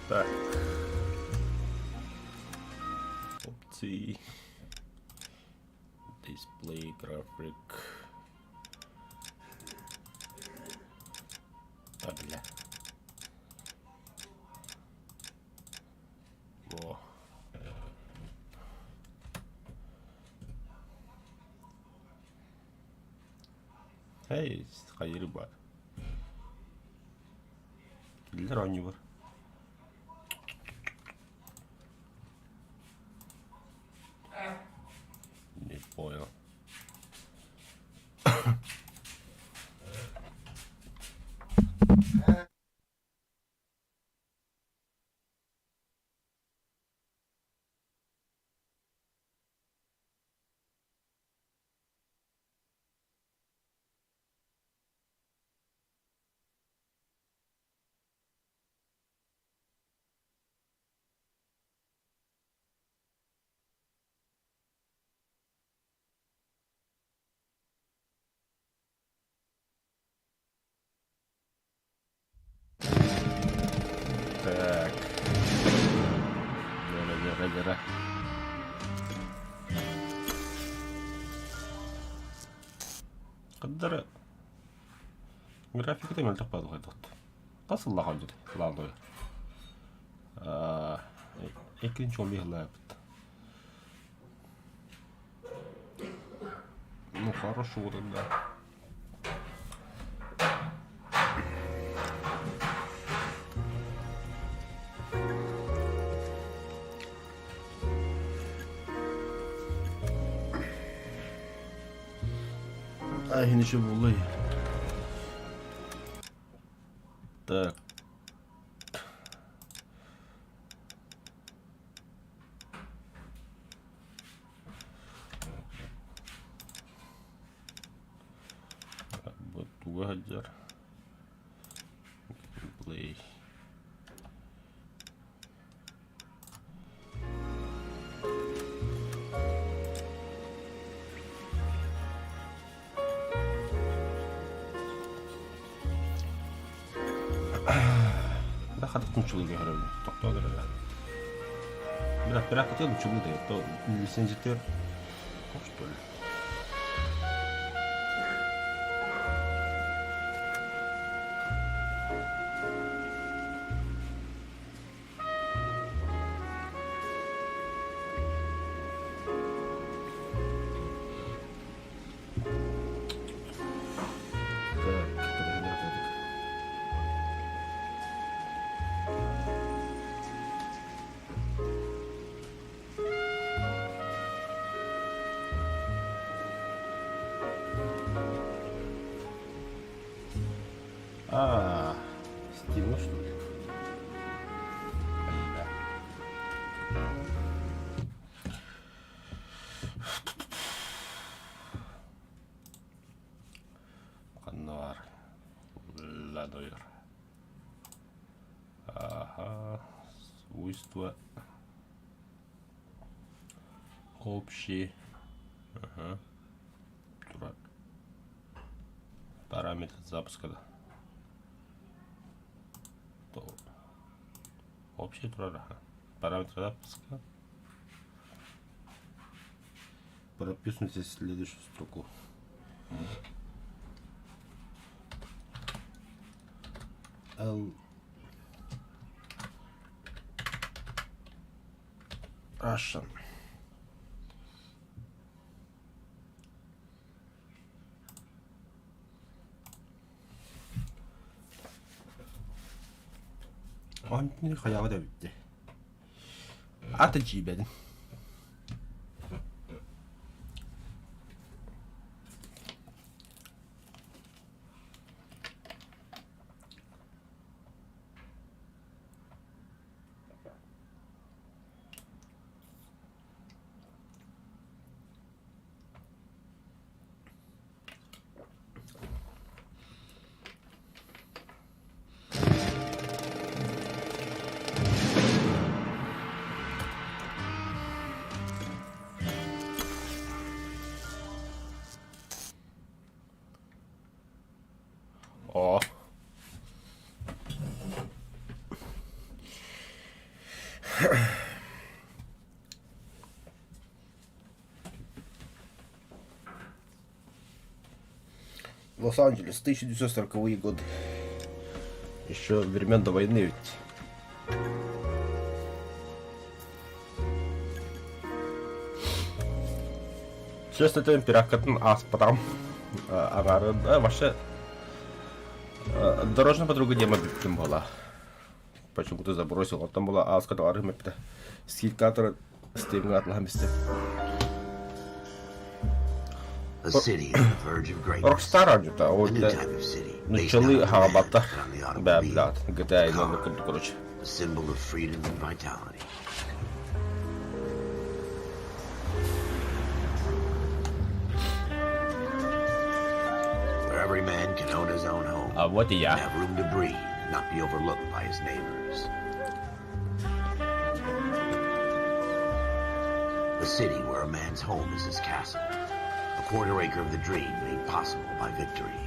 Так. Опции. Display graphic. А, бля. Во. Эй, хайыры бар. Киллер оонньуулар. Не понял. Так. Дьэрэ, дьэрэ, дьэрэ. Кыддары графиката мөлтөх баалыгайдот. Хас сыллаах оонньуутуй? Лааллой. Эккинчи он быһылаабыт. Ну, хорошо тогда. Ай, еще буллай. Так. Туга сылдьар Play. Да хатык тумчулуу көһөрөбүн тохтоодор эрэ. Бирак бирак хотел учулуу да то лицензитер что ли. А, Steam что ли? Да. Ханна баар? Ладойр. Ага. Свойства. Общие. Ага. Турар. Параметр запуска. Да. То. Общий турар. Ага. Параметр запуска. Прописывайте следующую строку. L Russian. Онтун хайаҕа да бүттэ. Аты дьиибэдин. Лос-Анджелес, 1940-е годы. Еще времен до войны ведь. Честно, этим пиракатын ааспатаҕым. Аҥаарын вообще дорожная подруга диэн бүттүм буола. Почему-то забросил. Оттон була ааска тоҕарым эппитэ. Скидкатор Steam'ҥа атылаһан истим. A city on the verge of greatness. Rockstar оонньуута. A Ол new type of city, based not нуччалыы on the man, хаалбатта. but on the Бээ, automobile, блядь, GTA the номер car, курдук, короче. a symbol of freedom and vitality. Where every man can own his own home А вот и and я. have room to breathe and not be overlooked by his neighbors. The city where a man's home is his castle. A quarter acre of the dream made possible by victory.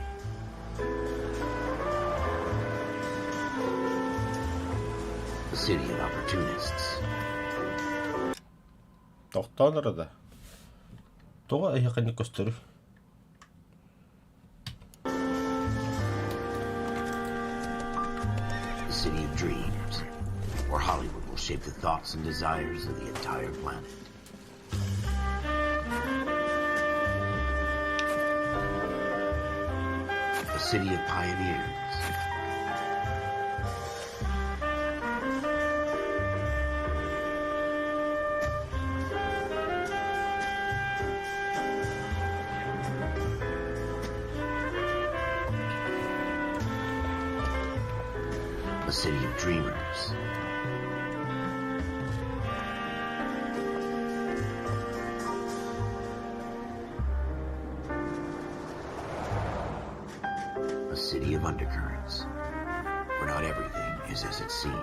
The city of opportunists. Тохтоон эрэ Тоҕо эһиэхэ көстөрүй? The city of dreams, where Hollywood will shape the thoughts and desires of the entire planet. A city of pioneers. A city of dreamers. A city of undercurrents, where not everything is as it seems.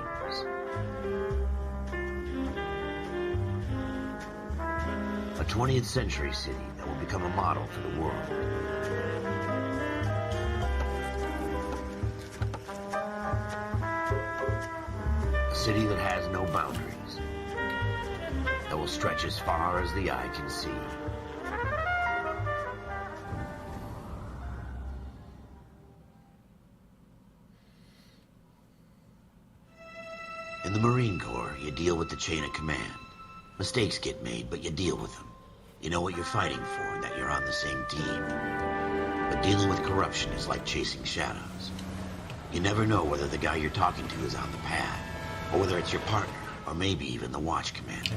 A 20th century city that will become a model for the world. A city that has no boundaries, that will stretch as far as the eye can see. In the Marine Corps, you deal with the chain of command. Mistakes get made, but you deal with them. You know what you're fighting for and that you're on the same team. But dealing with corruption is like chasing shadows. You never know whether the guy you're talking to is on the pad, or whether it's your partner, or maybe even the watch commander.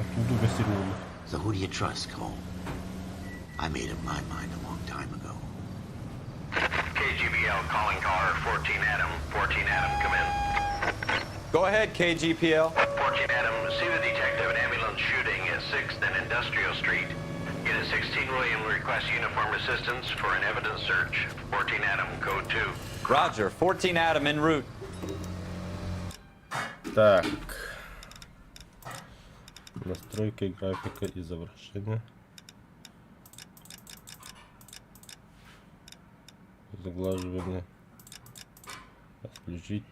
So who do you trust, Cole? I made up my mind a long time ago. KGPL calling car 14 Adam. 14 Adam, come in. Go ahead, KGPL. 14 Adam, see the detective an ambulance shooting at 6th and Industrial Street. Unit 16 William requests uniform assistance for an evidence search. 14 Adam, code 2. Roger, 14 Adam en route. Так. Настройки графика изображения. Заглаживание. Отключить.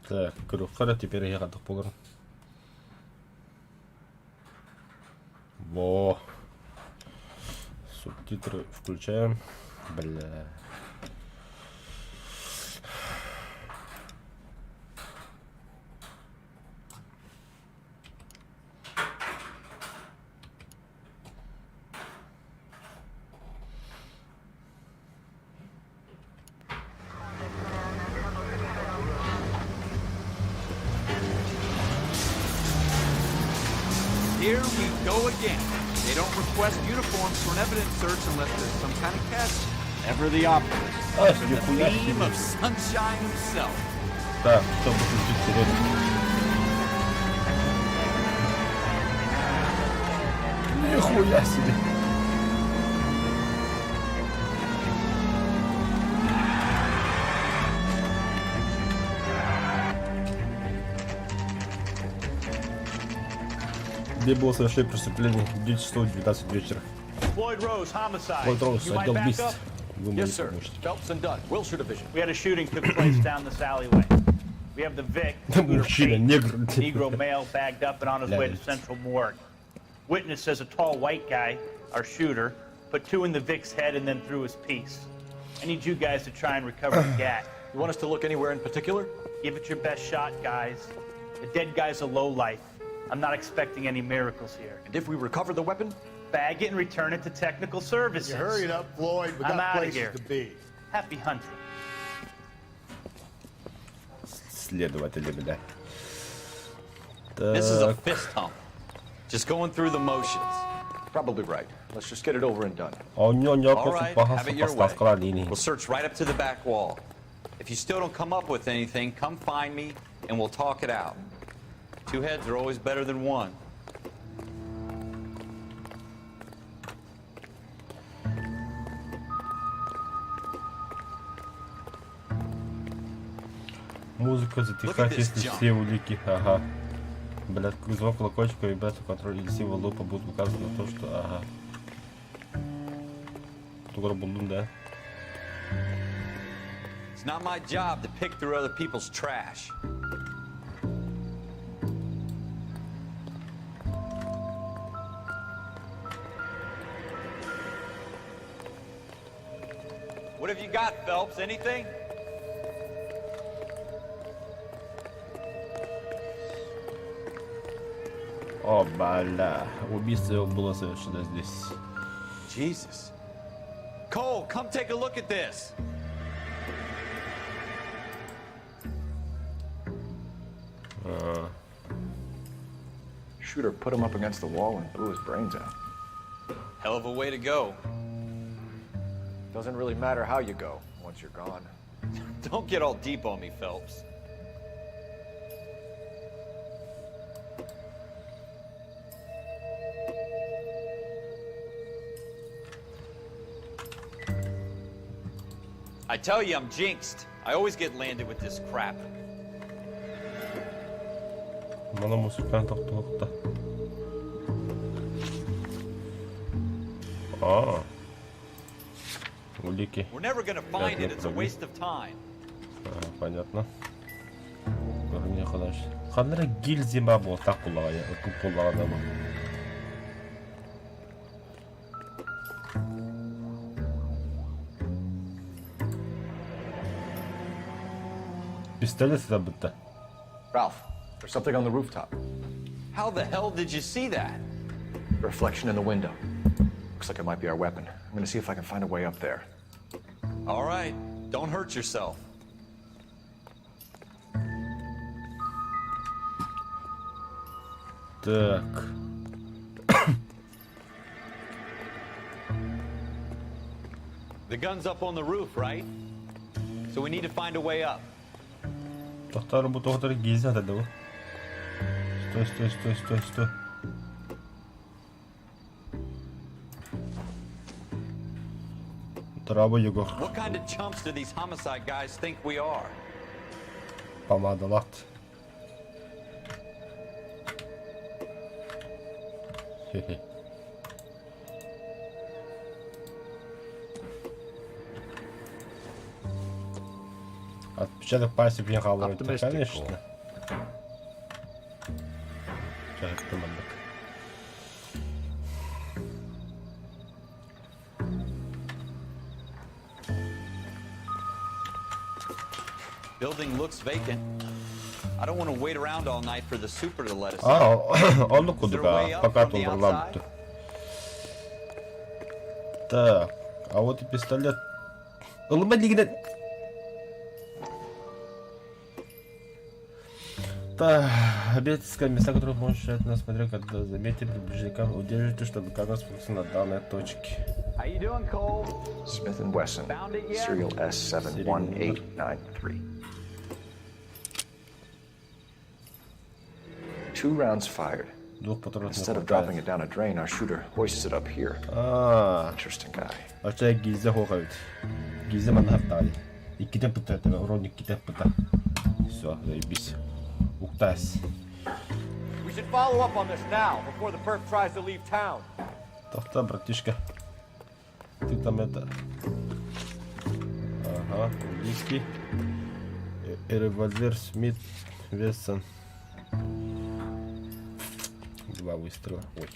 Так, көрүөххэ теперь я хатых буолар. Во. Субтитры включаем. Бля. Here we go again. They don't request uniforms for an evidence search unless there's some kind of catch. Ever the optimist. А, The нихуя theme себе. of sunshine himself. Так, чтобы включить сирену. Нихуя себе. Где было совершено преступление? 9 часов 19 вечера. Floyd Rose, homicide. Флойд Роуз, You my отдел backup? убийств. Вы мои Yes, sir. помощники. Phelps and Dunn, Wilshire Division. We had a shooting took place down this alleyway. We have the Vic, Scooter Мужчина, Pate, негр. Negro male bagged up and on his way to Блядь. Central Morgue. Witness says a tall white guy, our shooter, put two in the Vic's head and then threw his piece. I need you guys to try and recover the gat. You want us to look anywhere in particular? Give it your best shot, guys. The dead guy's a lowlife. I'm not expecting any miracles here. And if we recover the weapon? Bag it and return it to technical services. You hurry it up, Floyd. We I'm got outta places here. to be. Happy hunting. Следователи, бля. This is a Так, fist hump. Just going through the motions. Probably right. Let's just get it over and done. а у него не All right, have it your way. поставка линии. We'll search right up to the back wall. If you still don't come up with anything, come find me and we'll talk it out. Two heads are always better than one. Музыка затихает, this если junk. все улики. Ага. Блядь, звук колокольчика, вибрацию контроль или символ лупа будут указывать на то, что... Ага. Тугро булдум, да? It's not my job to pick through other people's trash. What have you got, Phelps? Anything? О, бля. Убийство было совершено здесь. Jesus. Cole, come take a look at this. Shooter put him up against the wall and blew his brains out. Hell of a way to go. Doesn't really matter how you go once you're gone. Don't get all deep on me, Phelps. I tell you, I'm jinxed. I always get landed with this crap. Мана музыкант тоқтоқта. А. Улики. We're never gonna find it. It's a Пробил. waste of time. Ага, понятно. Көрүнүө кылаш. Ханнара гильзима буолтах буллаҕа, куп буллаҕа бу. Пистолет это будто. Ralph, there's something on the rooftop. How the hell did you see that? Reflection in the window. Looks like it might be our weapon. I'm gonna see if I can find a way up there. All right, don't hurt yourself. Так. The gun's up on the roof, right? So we need to find a way up. Тохтар бу тохтар гильза да бу. Стой, стой, стой, стой, стой. Дорообо, Егор. What kind of chumps do these homicide guys think we are? Помадалат. Хе-хе. Отпечаток пальцев не халует. Optimistic, Конечно. Сейчас это Building looks vacant. I don't want to wait around all night for the super to let us in. А, оннук Is there a way курдук, up пока from the толдурлаан outside? бүттү. Так, а вот и пистолет. Ылыма дигинен. Так, объект искать места, которые можешь тщательно смотреть, когда заметили приближение камеры, удержите, чтобы камера сфокусирована на данной точке. How you doing, Cole? Smith & Wesson, Found it yet? serial S71893. Two rounds fired. Двух патронов не Instead of dropping хватает. it down a drain, our shooter hoists it up here. А, Interesting guy. оча гильза хоҕойбут. Гильза манна хартаҕай. Иккитэ пыта, урон иккитэ пыта. Все, заебись. Уктас. We should follow up on this now, before the perp tries to leave town. Тохтоо, братишка. Ты там это... Ага, английский. Револьвер Смит Вессон. Два выстрела. Ой.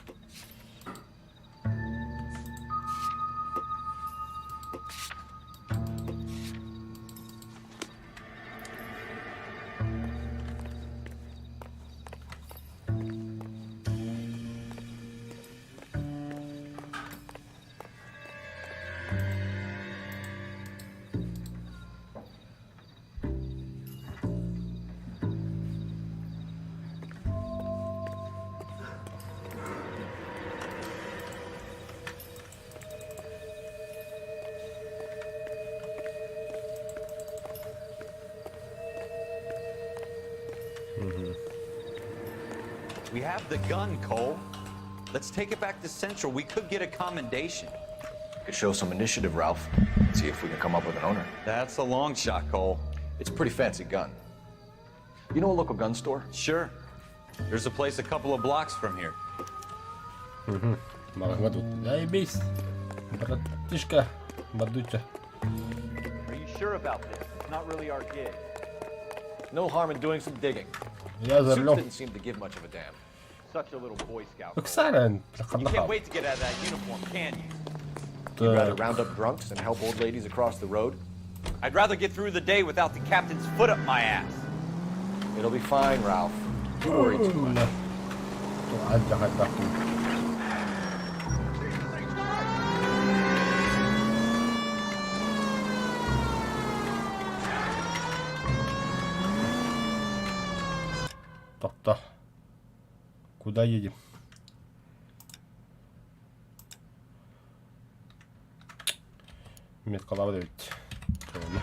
We have the gun, Cole. Let's take it back to Central. We could get a commendation. Could show some initiative, Ralph. See if we can come up with an owner. That's a long shot, Cole. It's a pretty fancy gun. You know a local gun store? Sure. There's a place a couple of blocks from here. Маҕаһыыҥҥа тут. Заебись. Братишка, Бадуча. Are you sure about this? It's not really our gig. No harm in doing some digging. Я за Suits рулем. didn't seem to give much of a damn. Such a little Boy Scout. Cole. Ыксаран, You can't wait to get out of that uniform, can you? You'd rather round up drunks and help old ladies across the road? I'd rather get through the day without the captain's foot up my ass. It'll be fine, Ralph. You worry too much. Тохтоо. Куда едем? Меткалаабыт эбит. Ону.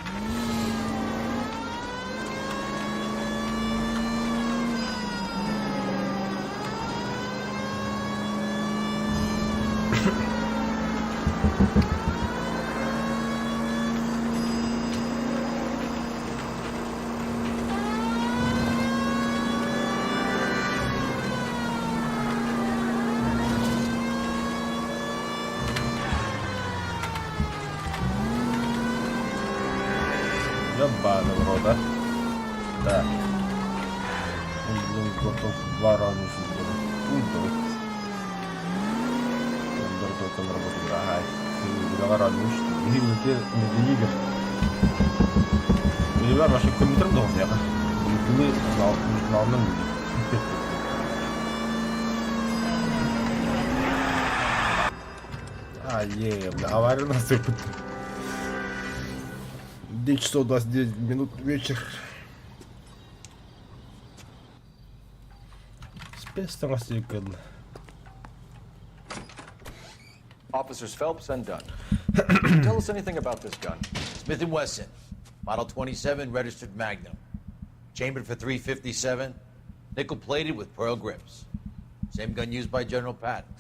Ебаный в рот, а. Так. Блин, готов Воронеж. Уйду. Ага. Воронеж. Игорь. Ребят, вообще компьютер должен я. Главным А, е, бля, авария насыпает. 9 часов 29 минут вечер. Спецтрансликан. Officers Phelps and Dunn. Can you tell us anything about this gun? Smith & Wesson, Model 27, registered Magnum. Chambered for 357, nickel-plated with pearl grips. Same gun used by General Patton.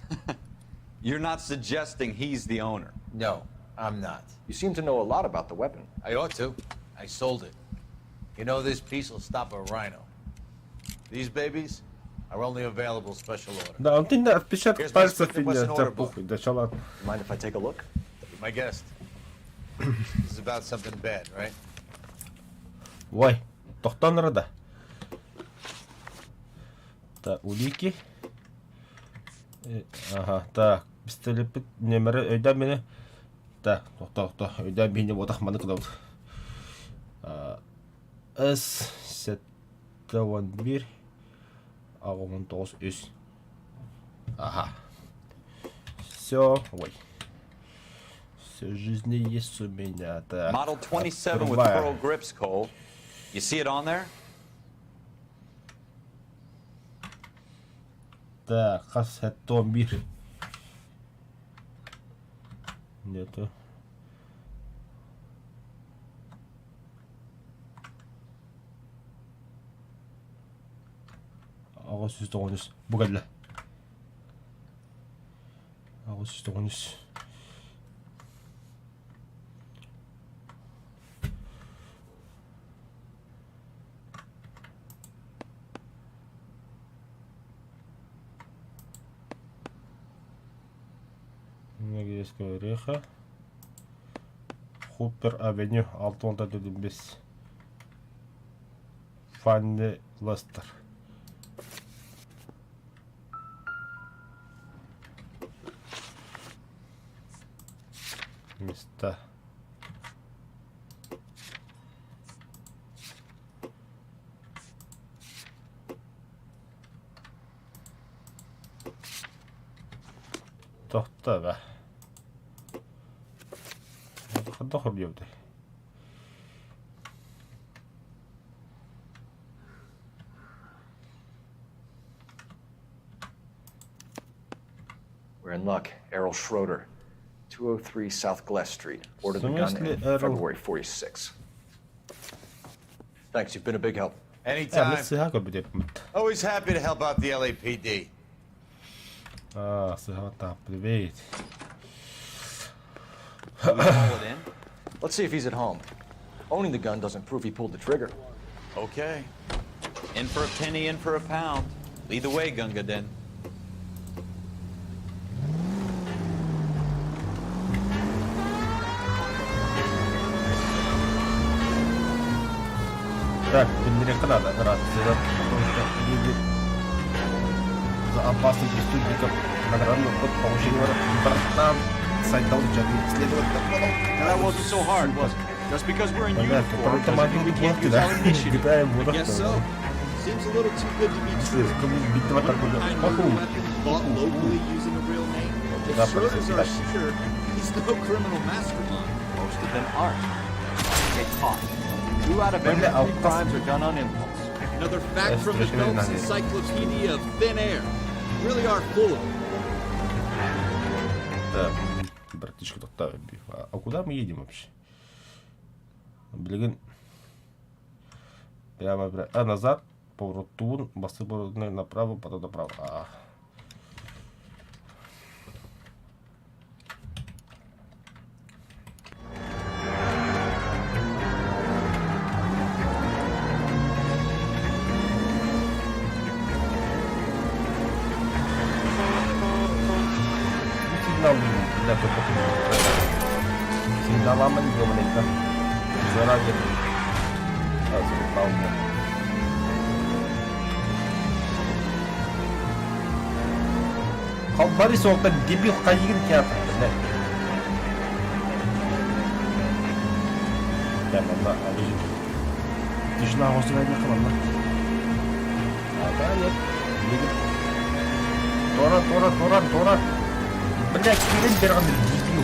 You're not suggesting he's the owner. No, I'm not. You seem to know a lot about the weapon. I ought to. I sold it. You know this piece will stop a rhino. These babies are only available special order. Да, он ты не отпечаток Here's my пальцев Smith and Wesson фигня, order тебя book. похуй, да чё ладно. Mind if I take a look? Be my guest. This is about something bad, right? Ой, тохтоон эрэ да. Так, улики. Ага, так, пистолеппит нүөмэрэ өйдөөн мини. Так, тохтоо, тохтоо, өйдөөн биһини буотах маны кылабыт. С 71 89 үс. Ага. Все, ой. Все жизни есть у меня. Так, Model 27 with открываем. pearl grips, Cole. You see it on there? Так, хас 71. Нету. 809 бу кэллэ. 809. Грецкого ореха. Хуппер Авеню 6 Фанни Лестер. Места. Тохто да. Хайдах хоруйабытай? We're in luck. Errol Schroeder, 203 South Gless Street. Ordered В the gun смысле in Эрл? February 46. Thanks, you've been a big help. Э, Anytime. сыһа көрбүт Always happy to help out the LAPD. А, сыһа так, привет. Do we call it in? Let's see if he's at home. Owning the gun doesn't prove he pulled the trigger. Okay. In for a penny, in for a pound. Lead the way, Gunga Din. Так, биллэриэххэ надо рация, потому что люди за опасным преступником наградный ход получили братан сайдал следовать Now that wasn't so hard, was it? Just because we're in Понятно, uniform просто doesn't mean we can't use our initiative. Китаем I guess so. Seems a little too good to be true. One-of-a-kind murder weapon bought locally using a real name. If Да, Schroeder's our да. shooter, he's no criminal mastermind. Most of them aren't. They get caught. Two out of every Бля, three а crimes are done on impulse. Another fact from the Yes, there's Phelps no- Encyclopedia of Thin Air. You really are full of it. Да, братишка тоқтаа. А куда мы едем вообще? Блин. Прямо, прямо. А, назад, поворотун, басы направо, потом направо. А. Сигнал, бля, только Сигналама не говорит, да? Заранее. А, залетал, бля. Борис, он там дебил хайгин театр, бля. Прямо на, а, лежит. Тишина, ладно. А, да, нет. Едет. Тора, Тора, Тора, Тора. Блять, кирин берган дебил.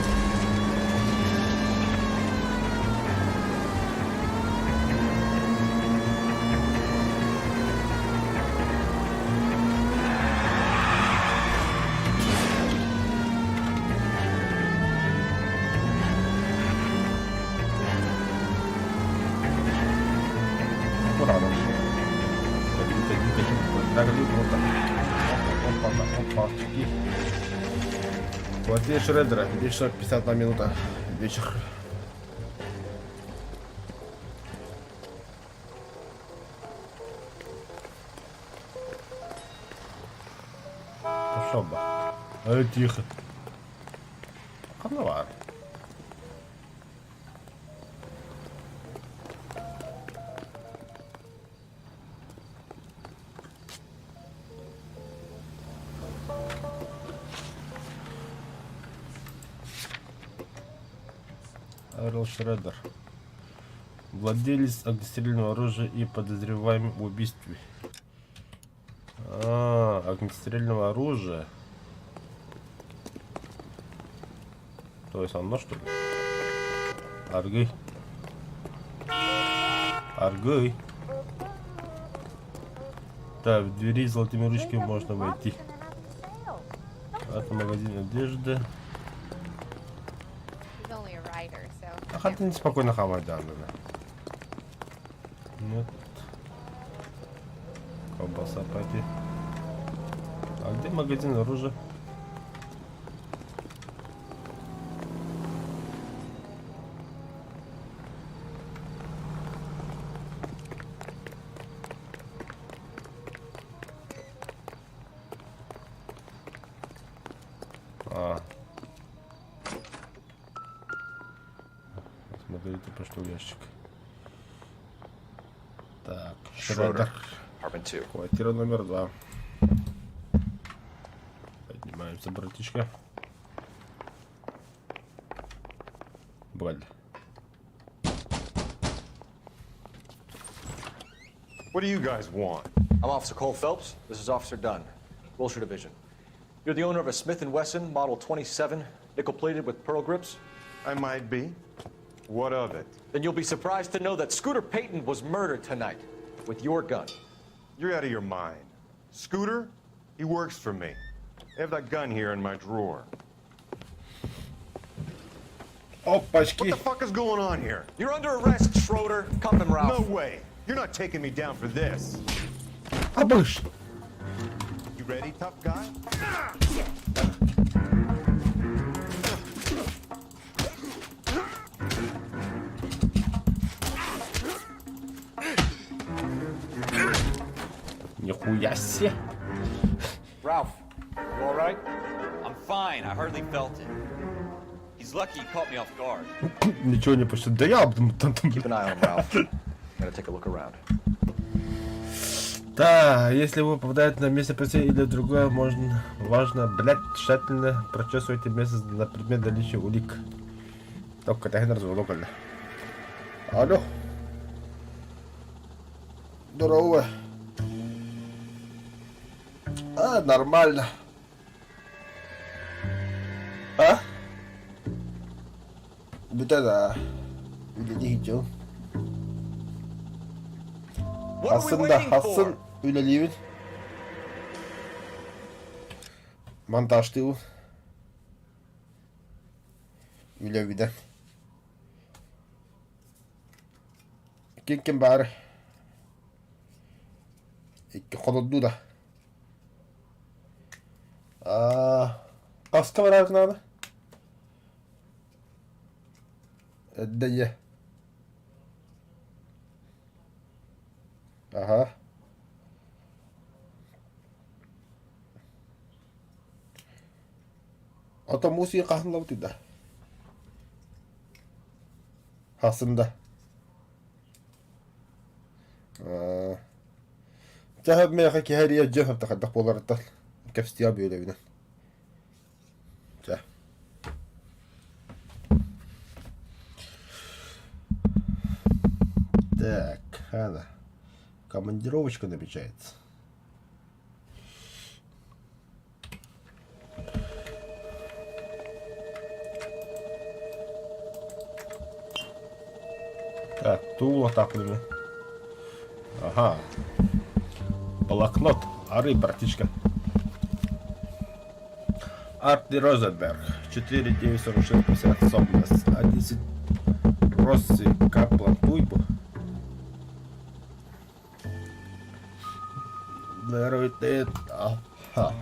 Куда она? Опа, опа, опа, опа. Квартира Шредера, 251 минута. Вечер. Пошел бы. Эй, тихо. Ханна Эрл Шредер. Владелец огнестрельного оружия и подозреваемый в убийстве. А, огнестрельного оружия. То есть оно что ли? Аргы. Аргы. Так, в двери с золотыми ручками можно войти. Это магазин одежды. А хотя не спокойно хамать, да, да. Нет. Колбаса пойти. А где магазин оружия? А. Откройте почтовый ящик. Так, Schroeder, Шредер. Apartment 2. Квартира номер 2. Поднимаемся, братишка. Боль. What do you guys want? I'm Officer Cole Phelps. This is Officer Dunn, Wilshire Division. You're the owner of a Smith & Wesson Model 27, nickel-plated with pearl grips? I might be. What of it? Then you'll be surprised to know that Scooter Payton was murdered tonight with your gun. You're out of your mind. Scooter? He works for me. I have that gun here in my drawer. Опачки! What the fuck is going on here? You're under arrest, Schroeder. Cuff him, Ralph. No way. You're not taking me down for this. Абыш! You ready, tough guy? Нихуя себе! Ralph, you all right? I'm fine. I hardly felt it. He's lucky he caught me off guard. Ничего не почти. Да я там, там, там. Keep an eye on him, Ralph. Gotta take a look around. Да, если вы попадаете на место преступления или другое, можно, важно, блядь, тщательно прочесывайте место на предмет наличия улик. Только это разворот. Алло. Здорово. А, нормально. А? Да-да. Үлэлии. What are we Хасын да, waiting хасын for? үлэлиибин. Монтажтыыбын. Үлэбинэн. Ким ким баар. Икки холодду да. А, хаска барар надо. Эрдэ Ага. Ата муси хаһан да. Хасында. Тэһэп миэхэ киһэрийэ дьэ тахадах буоларыттан кэпстиэ бүөлэбинэн. Чэ. Так, ана. Командировочка намечается. Так, Тула так. Ага. Блокнот. Ары, братишка. Арти Розенберг. 4 9 46 50 Сомнес. 11 Росси Каплан Туйбу. Ага.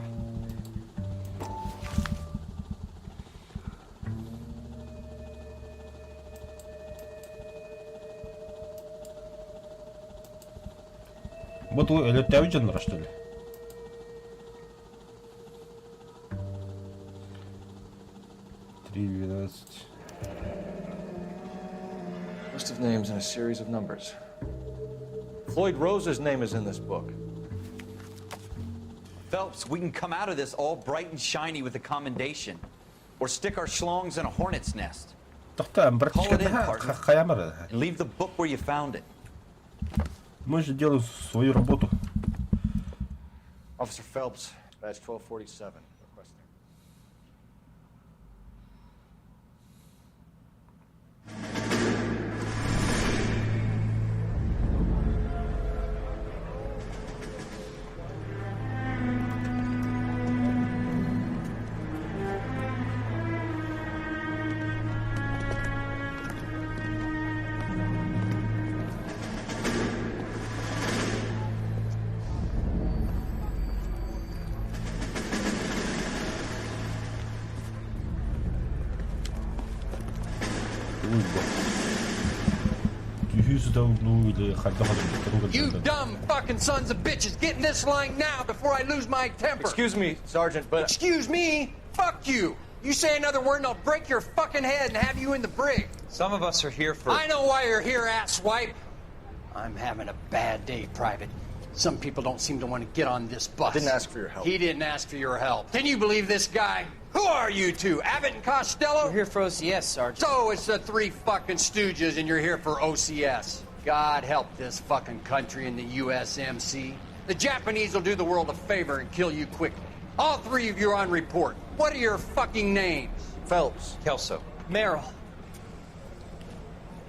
Вот өлөттөөбү что ли? 3.12. List of names and a series of numbers. Floyd Rose's name is in this book. Phelps, we can come out of this all bright and shiny with a commendation. Or stick our schlongs in a hornet's nest. Тоқтаа, Call it in, partner. братишка, And leave the book where you found it. Мы же делаем свою работу. Officer Phelps, badge 1247. Requesting. You dumb fucking sons of bitches, get in this line now before I lose my temper. Excuse me, Sergeant, but Excuse me? Fuck you. You say another word and I'll break your fucking head and have you in the brig. Some of us are here for. I know why you're here, asswipe. I'm having a bad day, Private. Some people don't seem to want to get on this bus. I didn't ask for your help. He didn't ask for your help. Can you believe this guy? Who are you two? Abbott and Costello? We're here for OCS, Sergeant. So it's the three fucking stooges and you're here for OCS. God help this fucking country and the USMC. The Japanese will do the world a favor and kill you quickly. All three of you are on report. What are your fucking names? Phelps. Kelso. Merrill.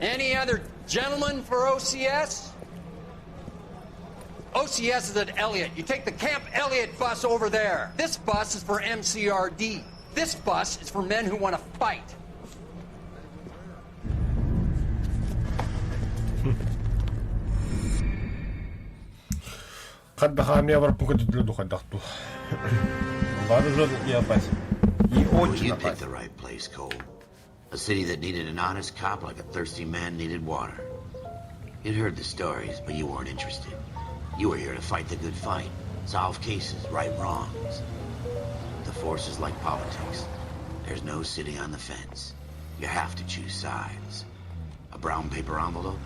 Any other gentlemen for OCS? OCS is at Elliott. You take the Camp Elliott bus over there. This bus is for MCRD. This bus is for men who want to fight. Хаддахамия барпын Вооружен и опасен. И Well, очень you picked опасен. the right place, Cole. A city that needed an honest cop like a thirsty man needed water. You'd heard the stories, but you weren't interested. You were here to fight the good fight, solve cases, right wrongs. The force is like politics. There's no sitting on the fence. You have to choose sides. A brown paper envelope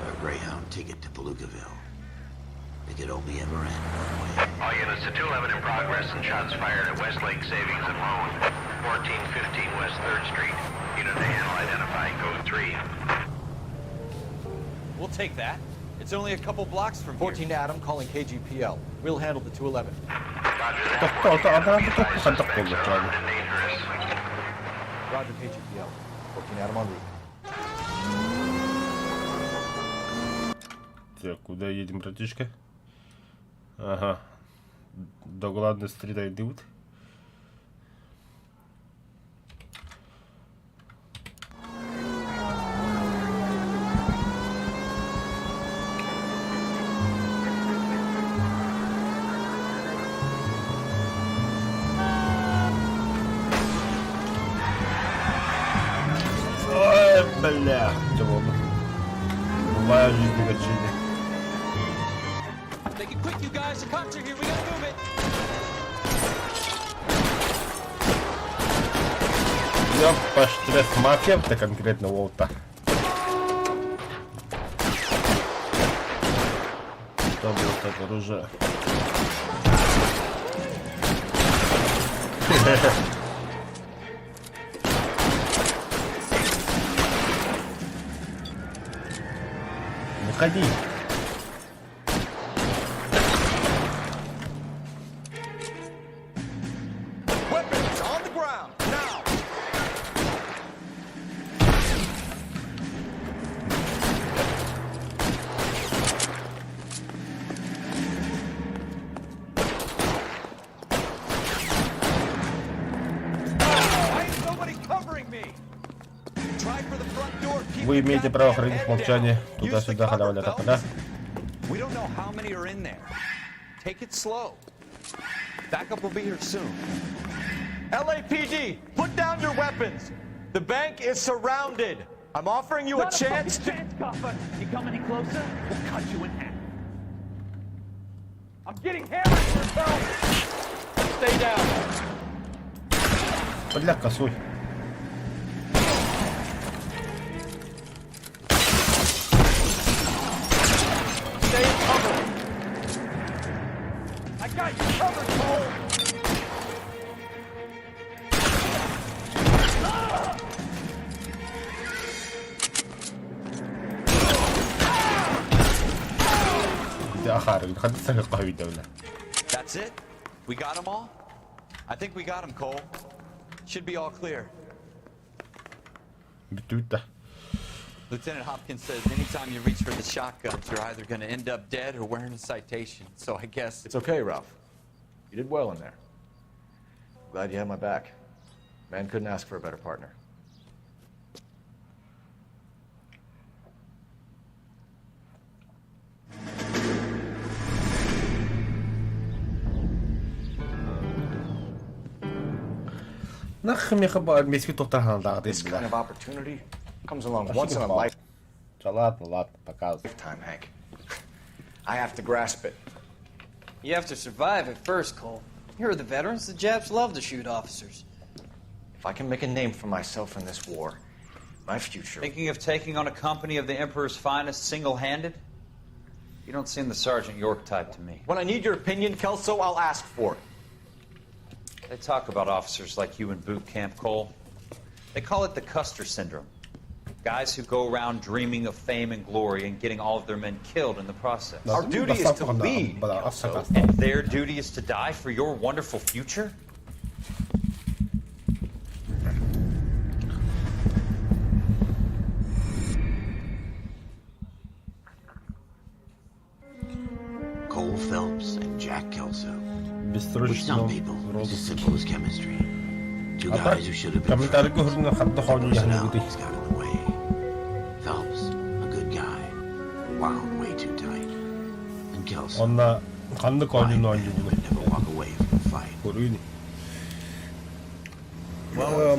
or a Greyhound ticket to Palookaville. It could only ever end one way. All units to 211 in progress and shots fired at Westlake Savings and Loan, 1415 West 3rd Street. Unit to handle identify code 3. We'll take that. It's only a couple blocks from here. 14 Adam calling KGPL. We'll handle the 211. Roger that. Тохтоо, 14 Adam, be ата advised, хаддах suspects are буолла. armed and dangerous. Roger KGPL. 14 Adam en route. Так, куда едем, братишка? Ага. До главной стрита идут. Ой, бля, чего бы. Бывает в жизни качели. Make it quick, you guys. The cops are here. We gotta move it. Я пошлет мафия-то конкретно волта. Что было так оружие? Выходи. Weapons on the ground now. Why is nobody covering me? Try for the front door. Keep Вы your имеете право goddamn хранить head молчание. down. Use the Туда-сюда, cover, халява ля Phelps. We don't know how many are in there. Take it slow. Backup will be here soon. LAPD, put down your weapons. The bank is surrounded. I'm offering you a Not chance a to. fucking chance, copper. You come any closer, we'll cut you in half. I'm getting hammered for help. Stay down. Бля, косой. Stay in cover. I got you covered, Cole. بدي أخارج خلي تسوي قهوة دولة. That's it? We got them all? I think we got them, Cole. Should be all clear. Бүттү Lieutenant Hopkins says anytime you reach for the shotguns, you're either going to end up dead or wearing a citation. So I guess It's okay, Ralph. You did well in there. Glad you had my back. Man couldn't ask for a better partner. This kind of opportunity comes along once in a lifetime, Ладно, ладно, показывай. Hank. I have to grasp it. You have to survive at first, Cole. Here are the veterans. The Japs love to shoot officers. If I can make a name for myself in this war, my future. Thinking of taking on a company of the Emperor's finest single handed? You don't seem the Sergeant York type to me. When I need your opinion, Kelso, I'll ask for it. They talk about officers like you in boot camp, Cole. They call it the Custer syndrome. Guys who go around dreaming of fame and glory and getting all of their men killed in the process. Our duty is to lead, Kelso. And their duty is to die for your wonderful future? Cole Phelps and Jack Kelso. With With some people, it's as simple as chemistry. Two guys who should have been Комментарий friends. көрүнэ хатта хоонньуу Personalities got in the way. Phelps, a good guy, wound way too tight. And Kelso, Онно ханнык оонньууну оонньуугунуй? never walk away from a fight. Көрүүнү.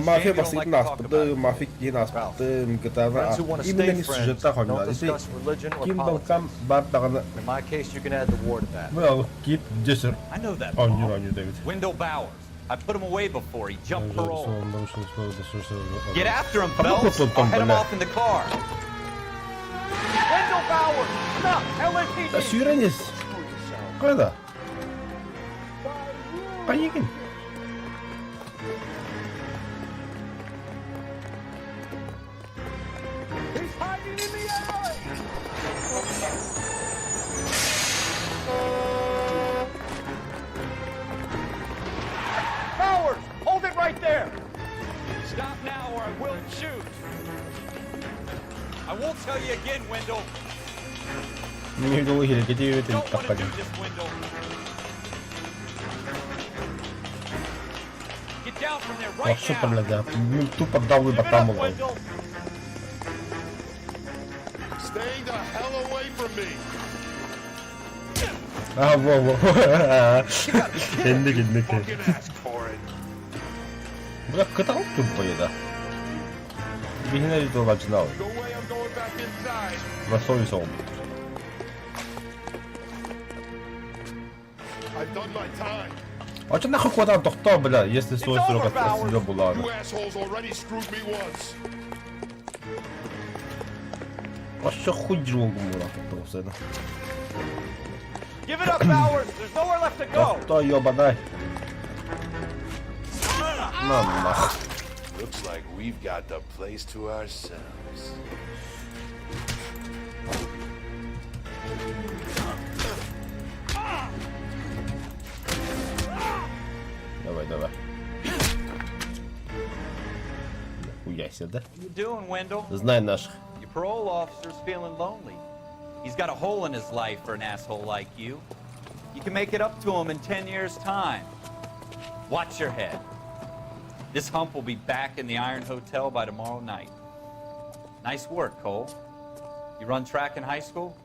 Мафия бастыгын ааспытым, мафия киһин ааспытым, GTA Friends who want to именно stay не friends сюжеттаах don't оонньуулар. Ити discuss religion or Ким politics. балкам бар даҕаны In my case, you can add the war to that. Well, кип десер I know that. оонньуур оонньуу эбит. Wendell Bowers. I put him away before he jumped parole. Get Get after him, Phelps. I'll head him off in the car. Wendell Bowers! Stop! LAPD! Сүүрэнис. Кайда? Кайыгын. He's hiding in the alley! Bowers! Hold it right there! Stop now or I will shoot. I won't tell you again, Wendell. Мин долу хирекети Don't want to тахтагын. do this, Wendell. Get down from there right Вообще now. блядь, мин тупо давлы Give it up, батамыл. Wendell. Stay the hell away from me! А, во, во. Энник энник. Fucking ask for it. Бля, кытал тупо еда. Бихинери долачнал. No way I'm going back inside. Васови сол. I've done my time. А че нахуй куда тохто, бля, если свой It's срок over, Bowers. отсидел була. You assholes already screwed me once. Вообще хуй дьюлгум була тоқсайда. Give it up, Bowers! There's nowhere left to go! Тохто ёбадай. На нах. Looks like we've got the place to ourselves. Давай, давай. Нахуя себе, да? What you doing, Wendell? Знай наших. Your parole officer's feeling lonely. He's got a hole in his life for an asshole like you. You can make it up to him in 10 years' time. Watch your head. This hump will be back in the Iron Hotel by tomorrow night. Nice work, Cole. You run track in high school?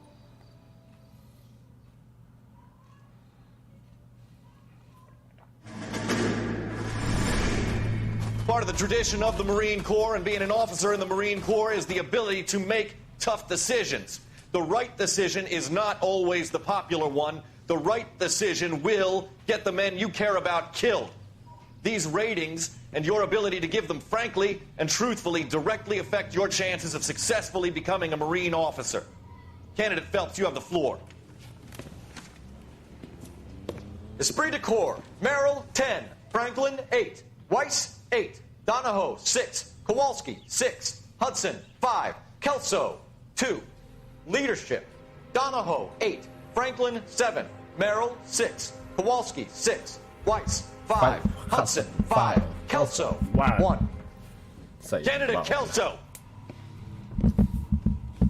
Part of the tradition of the Marine Corps and being an officer in the Marine Corps is the ability to make tough decisions. The right decision is not always the popular one. The right decision will get the men you care about killed. These ratings and your ability to give them frankly and truthfully directly affect your chances of successfully becoming a Marine officer. Candidate Phelps, you have the floor. Esprit de Corps, Merrill, 10, Franklin, 8, Weiss, 8, Donahoe, 6, Kowalski, 6, Hudson, 5, Kelso, 2. Leadership, Donahoe, 8, Franklin, 7, Merrill, 6, Kowalski, 6, Weiss, 5, Five, Hudson, five, 5, Kelso, One. 1. Заебал. Candidate Kelso.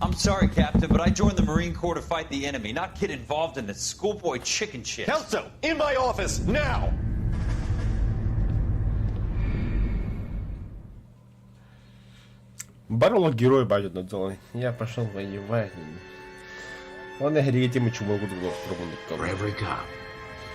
I'm sorry, Captain, but I joined the Marine Corps to fight the enemy, not get involved in this schoolboy chicken shit. Kelso, in my office now. Барола герой пойдет на дело. Я пошел воевать. Он и мы чего могут For every cop,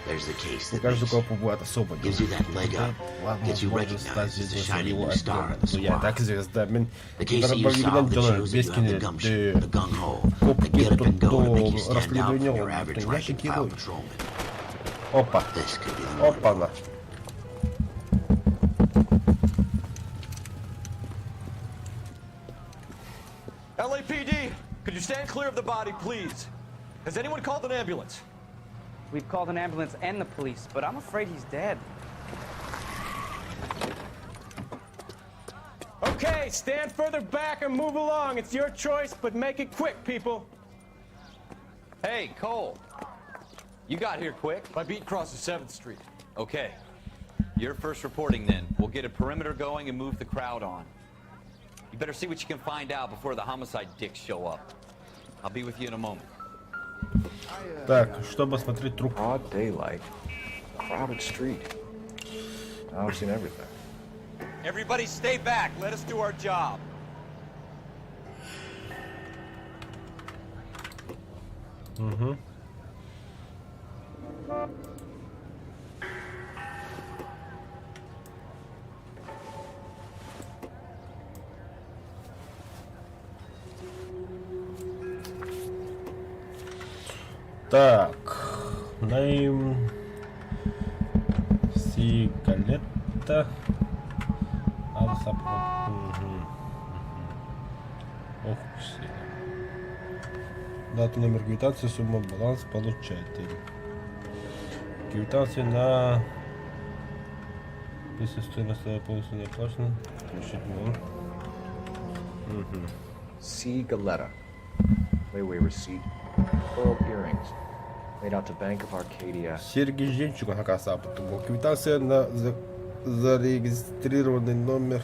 there's the case Мне that кажется, makes у кого будет особо. Gives you that leg up, Ладно, gets you может стать recognized as a звездой shining своего new star in the отдела. Ну, я squad. так звезда. Мен The case that you solve that shows that you have the gumption, the gung-ho, the get up and go to make you stand out from расследование your average Я rank and file герой. patrolman. Опа. This could be the Опа-на. Could you stand clear of the body, please? Has anyone called an ambulance? We've called an ambulance and the police, but I'm afraid he's dead. Okay, stand further back and move along. It's your choice, but make it quick, people. Hey, Cole. You got here quick. My beat crosses 7th Street. Okay. You're first reporting then. We'll get a perimeter going and move the crowd on. You better see what you can find out before the homicide dicks show up. I'll be with you in a moment. Так, чтобы осмотреть труп. Broad daylight, crowded street. I've seen everything. Everybody stay back. Let us do our job. Угу. Так, name Сигалетта Алсап. Угу. Ох, сила. Дата, номер квитанции, сумма, баланс, получатель. Квитанция на если стоимость полностью не оплачена, включить можно. Угу. C. Galetta. Layaway receipt. Pearl earrings. Made out to Bank of Arcadia. Серьги жемчуга оказывается. Квитанция на зарегистрированный номер.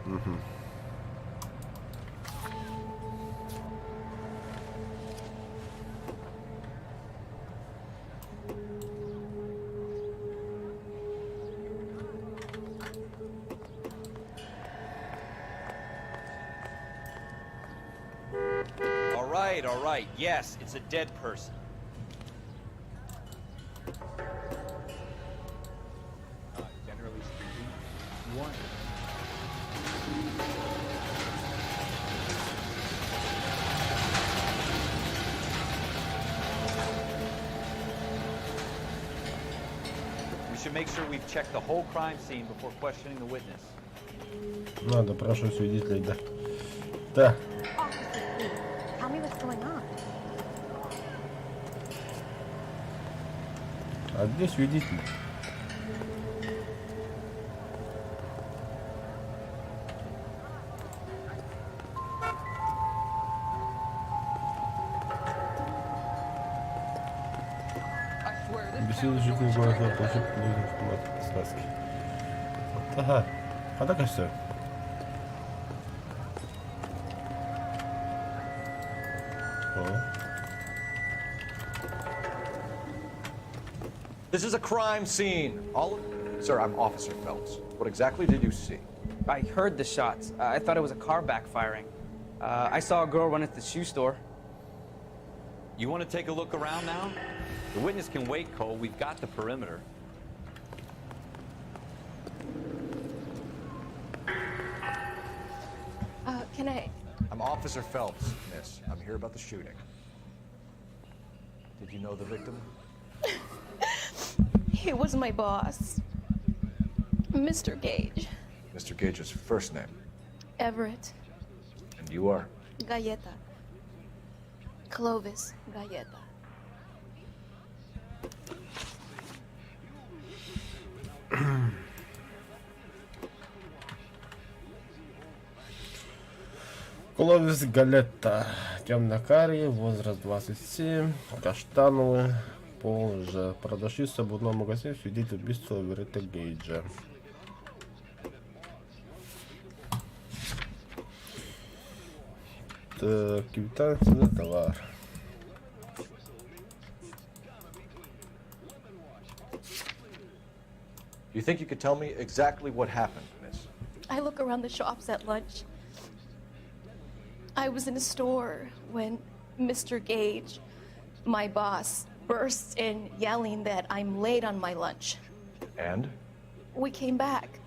Угу. All right. Yes, it's a dead person. Generally speaking, one. We should make sure we've checked the whole crime scene before questioning the witness. Надо, прошу свидетелей, да. Да. Officer, please, tell me what's going on. А где свидетели? Беседу жителей города получить информацию подсказки. Ага. А так и все. О. This is a crime scene. All Sir, I'm Officer Phelps. What exactly did you see? I heard the shots. I thought it was a car backfiring. I saw a girl run into the shoe store. You want to take a look around now? The witness can wait, Cole. We've got the perimeter. Can I? I'm Officer Phelps, miss. I'm here about the shooting. Did you know the victim? He was my boss. Mr. Gage. Mr. Gage's first name. Everett. And you are? Galletta. Clovis Galletta. Кловис Галетта. Темно-карий, возраст 27, каштановый, пол же. Продавщица в обувном магазине, свидетель убийства Эверетта Гейджа. Так, квитанция на товар. Do you think you could tell me exactly what happened, miss? I look around the shops at lunch. I was in a store when Mr. Gage, my boss, bursts in yelling that I'm late on my lunch. And? We came back.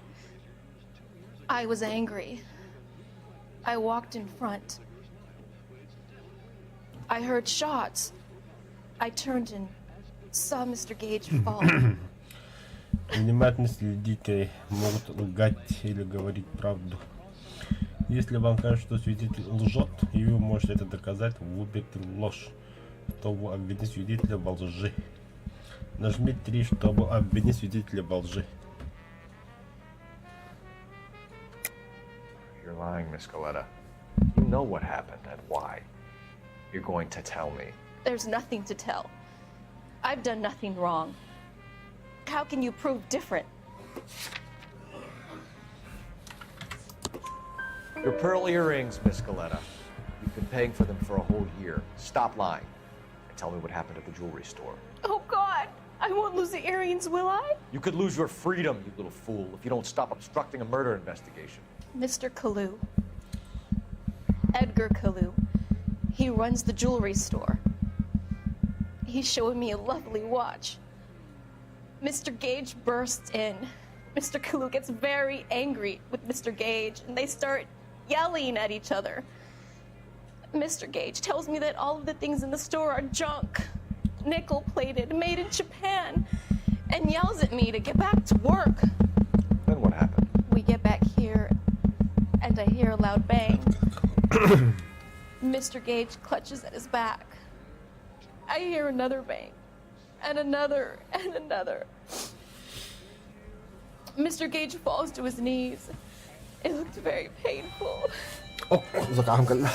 I was angry. I walked in front. I heard shots. I turned and saw Mr. Gage fall. Внимательно следите, могут лгать или говорить правду. Если вам кажется, что свидетель лжет, и вы можете это доказать, выберите ложь, чтобы обвинить свидетеля во лжи. Нажмите 3, чтобы обвинить свидетеля во лжи. You're lying, Miss Galletta. You know what happened and why. You're going to tell me. There's nothing to tell. I've done nothing wrong. How can you prove different? Your pearl earrings, Miss Galletta. You've been paying for them for a whole year. Stop lying and tell me what happened at the jewelry store. Oh, God! I won't lose the earrings, will I? You could lose your freedom, you little fool, if you don't stop obstructing a murder investigation. Mr. Kalou. Edgar Kalou. He runs the jewelry store. He's showing me a lovely watch. Mr. Gage bursts in. Mr. Kalou gets very angry with Mr. Gage, and they start yelling at each other. Mr. Gage tells me that all of the things in the store are junk, nickel plated, made in Japan, and yells at me to get back to work. Then what happened? We get back here, and I hear a loud bang. Mr. Gage clutches at his back. I hear another bang, and another, and another. Mr. Gage falls to his knees. It looked very painful. Oh, zakaham кэллэ.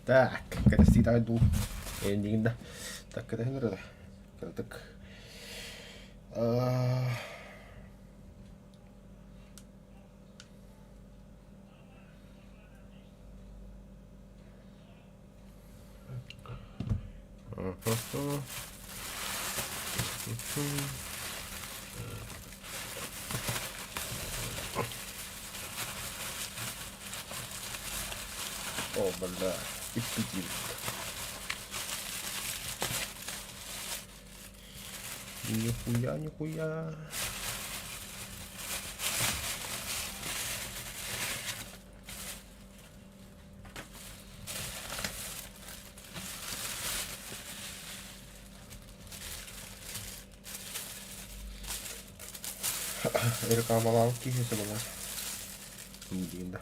Так, кэтэстии таай дуу. Эйиигин да. Так, кэтэһин эрэ. Кыратык. О, бля, иппитир. Нихуя, нихуя. Рекламалаабыт киһи сыбалар. Диин да.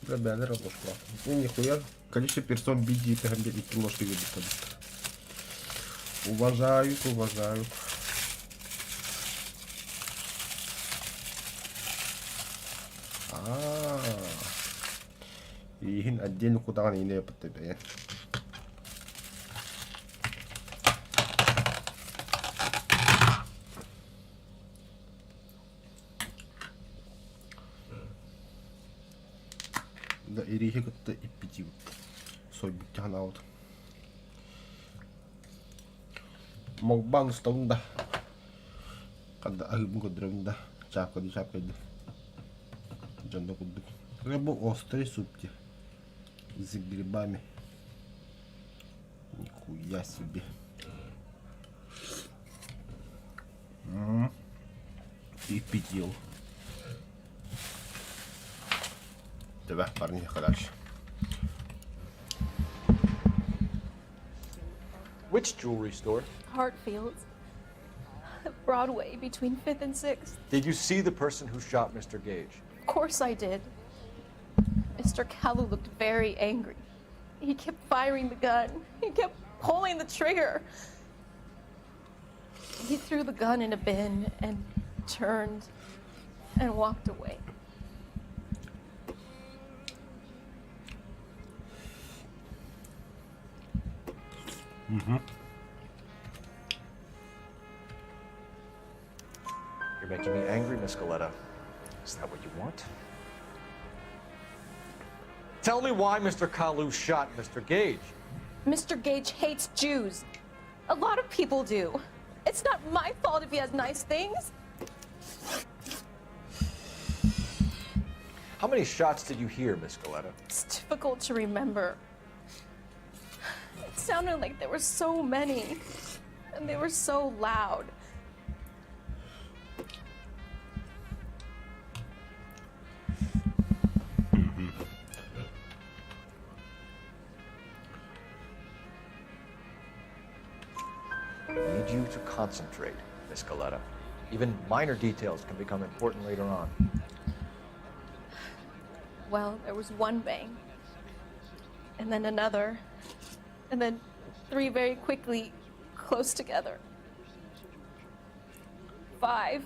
Бля, бээлэр ложкалаах. Ну, нихуя. Количество персон биди тэһэн икки ложка биэрбиттэр. Уважаю, уважаю. Аа. Иһин отдельно кудаҕын иинэ ыппыт бэйэн. Да ирииһи кытта иппитибит. Сойбут ханаабыт. Мукбаан устабын да. Ханда аһыыбын көрдөрөбүн да. Чаапкадыы чаапкайды. Дьонно курдук. Рыбу острый суп дии. С грибами. Нихуя себе. И пятил. Давай, парни, дальше. Which jewelry store? Hartfield's. Broadway between 5th and 6th. Did you see the person who shot Mr. Gage? Of course I did. Mr. Kalu looked very angry. He kept firing the gun. He kept pulling the trigger. He threw the gun in a bin and turned and walked away. You're making me angry, Miss Galetta. Is that what you want? Tell me why Mr. Kalu shot Mr. Gage. Mr. Gage hates Jews. A lot of people do. It's not my fault if he has nice things. How many shots did you hear, Miss Galetta? It's difficult to remember. It sounded like there were so many, and they were so loud. I need you to concentrate, Miss Galetta. Even minor details can become important later on. Well, there was one bang, and then another, and then three very quickly, close together. 5.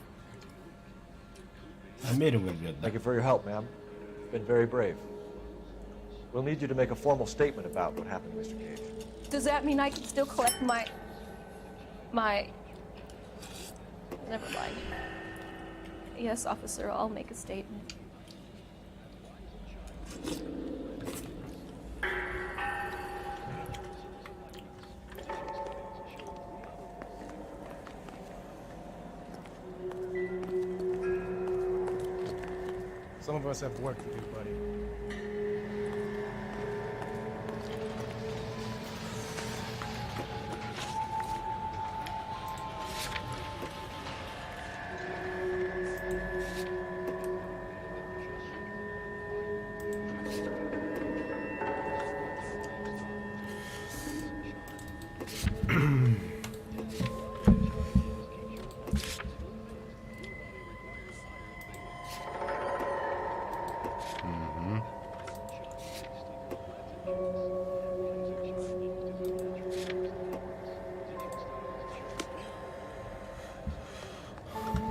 Thank you for your help, ma'am. You've been very brave. We'll need you to make a formal statement about what happened to Mr. Gage. Does that mean I can still collect my. my. Never mind. Yes, officer, I'll make a statement. Some of us have work to do, buddy.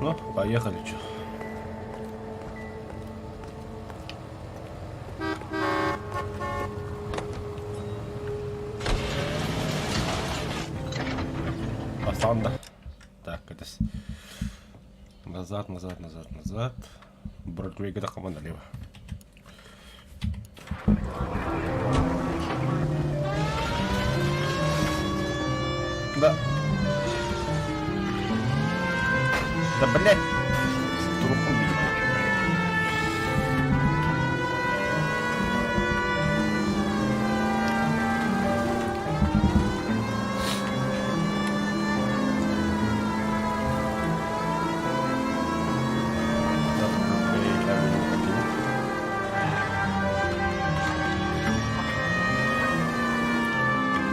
Ну, поехали, чё. Возвращайтесь. Назад, назад, назад, назад. Бродвейга таххаммын налево. Да. Да блять! Труху бить.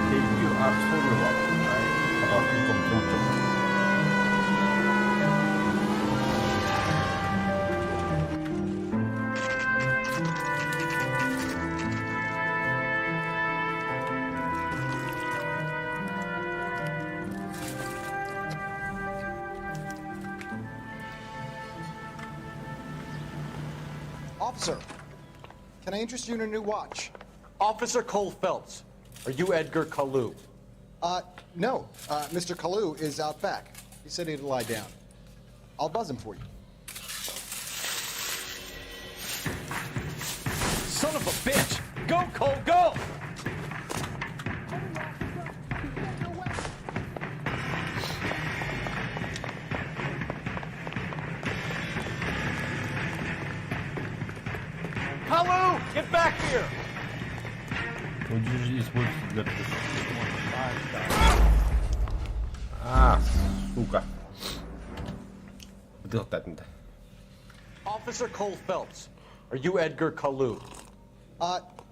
Okay, you are totally welcome. I Officer, can I interest you in a new watch? Officer Cole Phelps, are you Edgar Kalou? No. Mr. Kalou is out back. He said he'd lie down. I'll buzz him for you. Son of a bitch! Go, Cole, go! Kalou, get back here! Используйте для... А, сука. Бытыахтаатым да. Officer Cole Phelps, are you Edgar Kalou?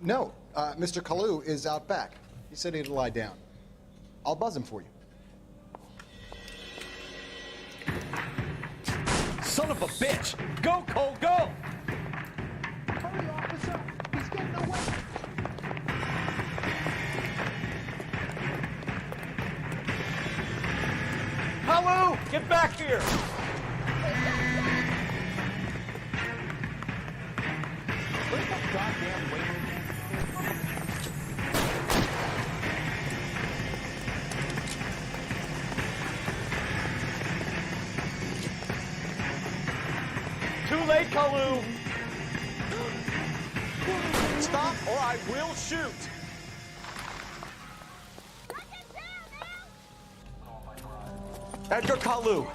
No. Mr. Kalou is out back. He said he'd lie down. I'll buzz him for you. Son of a bitch! Go, Cole, go! Hurry, officer! He's getting away! Kalou, get back here! Where's that goddamn waiter again? Too late, Kalou! Stop or I will shoot! Edgar Kalou,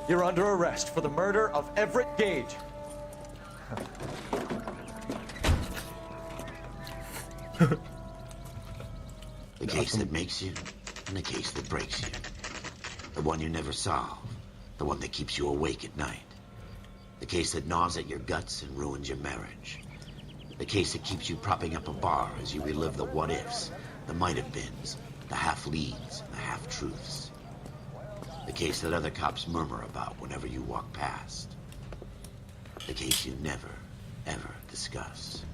you're under arrest for the murder of Everett Gage. The case that makes you, and the case that breaks you. The one you never solve. The one that keeps you awake at night. The case that gnaws at your guts and ruins your marriage. The case that keeps you propping up a bar as you relive the what-ifs, the might-have-beens, the half-leads, and the half-truths. The case that other cops murmur about whenever you walk past. The case you never, ever discuss.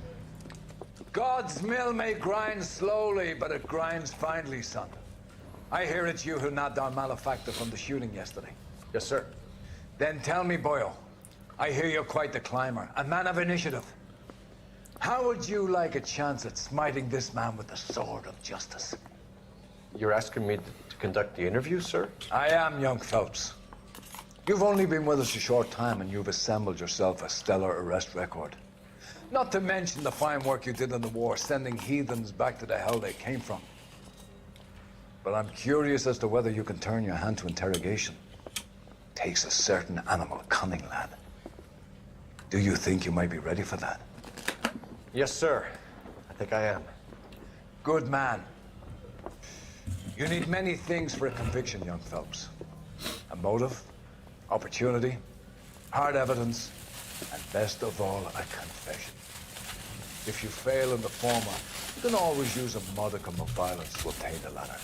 God's mill may grind slowly, but it grinds finely, son. I hear it's you who nabbed our malefactor from the shooting yesterday. Yes, sir. Then tell me, boyo, I hear you're quite the climber, a man of initiative. How would you like a chance at smiting this man with the sword of justice? You're asking me to conduct the interview, sir? I am, young Phelps. You've only been with us a short time and you've assembled yourself a stellar arrest record. Not to mention the fine work you did in the war, sending heathens back to the hell they came from. But I'm curious as to whether you can turn your hand to interrogation. Takes a certain animal cunning, lad. Do you think you might be ready for that? Yes, sir. I think I am. Good man. You need many things for a conviction, young Phelps. A motive, opportunity, hard evidence, and best of all, a confession. If you fail in the former, you can always use a modicum of violence to obtain the latter.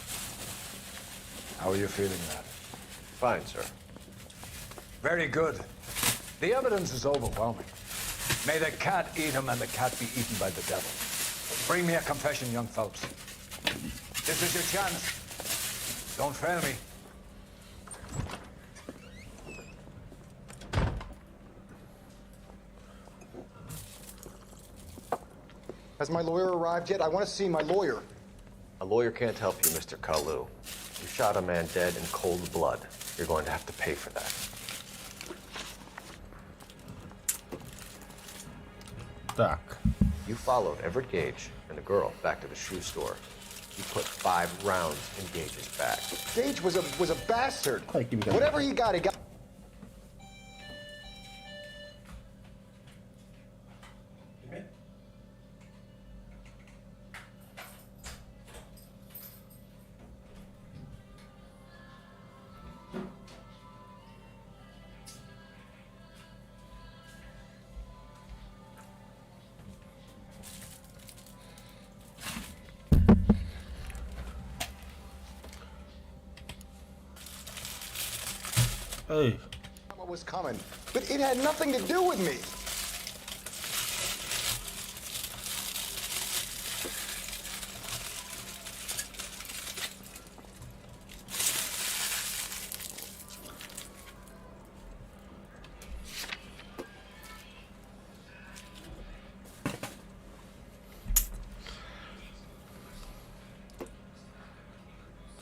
How are you feeling, lad? Fine, sir. Very good. The evidence is overwhelming. May the cat eat him and the cat be eaten by the devil. Bring me a confession, young Phelps. This is your chance. Don't fail me. Has my lawyer arrived yet? I want to see my lawyer. A lawyer can't help you, Mr. Kalou. You shot a man dead in cold blood. You're going to have to pay for that. Так. You followed Everett Gage and the girl back to the shoe store. You put five rounds in Gage's back. Gage was a was a bastard. give me that. Whatever he got, he got. Эй, What was coming? But it had nothing to do with me.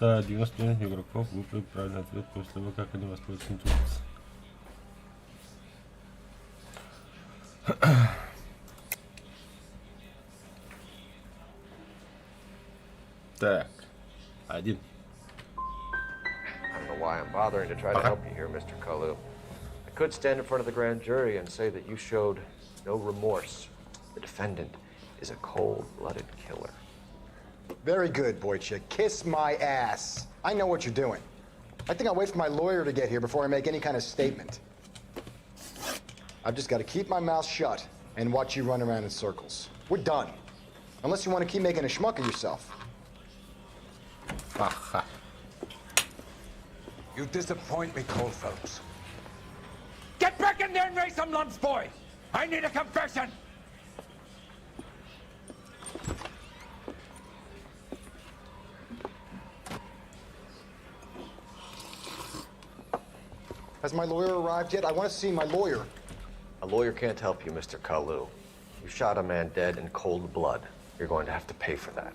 Да, 99 игроков выбрали правильный ответ после того, как они воспользовались инструкцией. Так, один. I don't know why I'm bothering to try to help you here, Mr. Kalu. I could stand in front of the grand jury and say that you showed no remorse. The defendant is a cold blooded killer. Very good, Boychik. Kiss my ass. I know what you're doing. I think I'll wait for my lawyer to get here before I make any kind of statement. I've just got to keep my mouth shut and watch you run around in circles. We're done. Unless you want to keep making a schmuck of yourself. Ага. You disappoint me, Cole Phelps. Get back in there and raise some lumps, boy! I need a confession! Has my lawyer arrived yet? I want to see my lawyer. A lawyer can't help you, Mr. Kalu. You shot a man dead in cold blood. You're going to have to pay for that.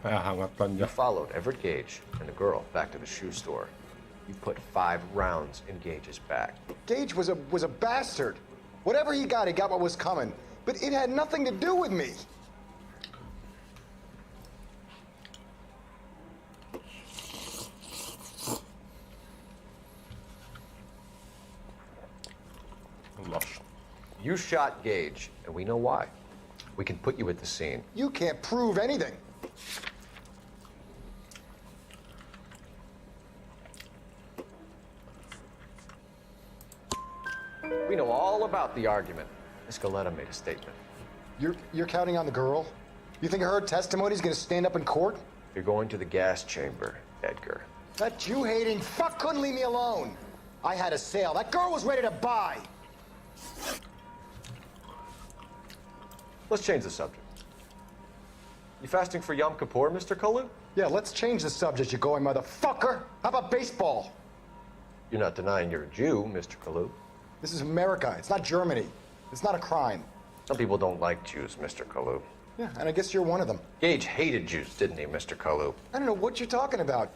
Ага, You followed Everett Gage and the girl back to the shoe store. You put five rounds in Gage's back. Gage was a was a bastard. Whatever he got, he got what was coming. But it had nothing to do with me. Ложь. You shot Gage, and we know why. We can put you at the scene. You can't prove anything. We know all about the argument. Miss Galetta made a statement. You're you're counting on the girl? You think her testimony's gonna stand up in court? You're going to the gas chamber, Edgar. That Jew-hating fuck couldn't leave me alone. I had a sale. That girl was ready to buy. Let's change the subject. You fasting for Yom Kippur, Mr. Kalu? Yeah, let's change the subject, you going motherfucker. How about baseball? You're not denying you're a Jew, Mr. Kalu. This is America. It's not Germany. It's not a crime. Some people don't like Jews, Mr. Kalu. Yeah, and I guess you're one of them. Gage hated Jews, didn't he, Mr. Kalu? I don't know what you're talking about.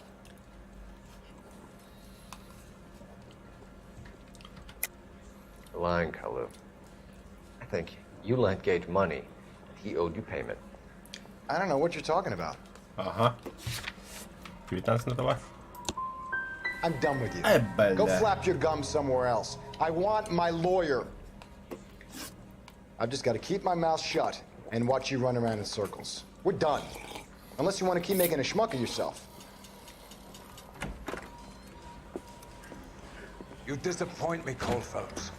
You're lying, Kalu. I think you lent Gage money, and he owed you payment. I don't know what you're talking about. Ага. 19 на 2. I'm done with you. Ай, бля. Go flap your gums somewhere else. I want my lawyer. I've just got to keep my mouth shut and watch you run around in circles. We're done. Unless you want to keep making a schmuck of yourself. You disappoint me, Cole Phelps.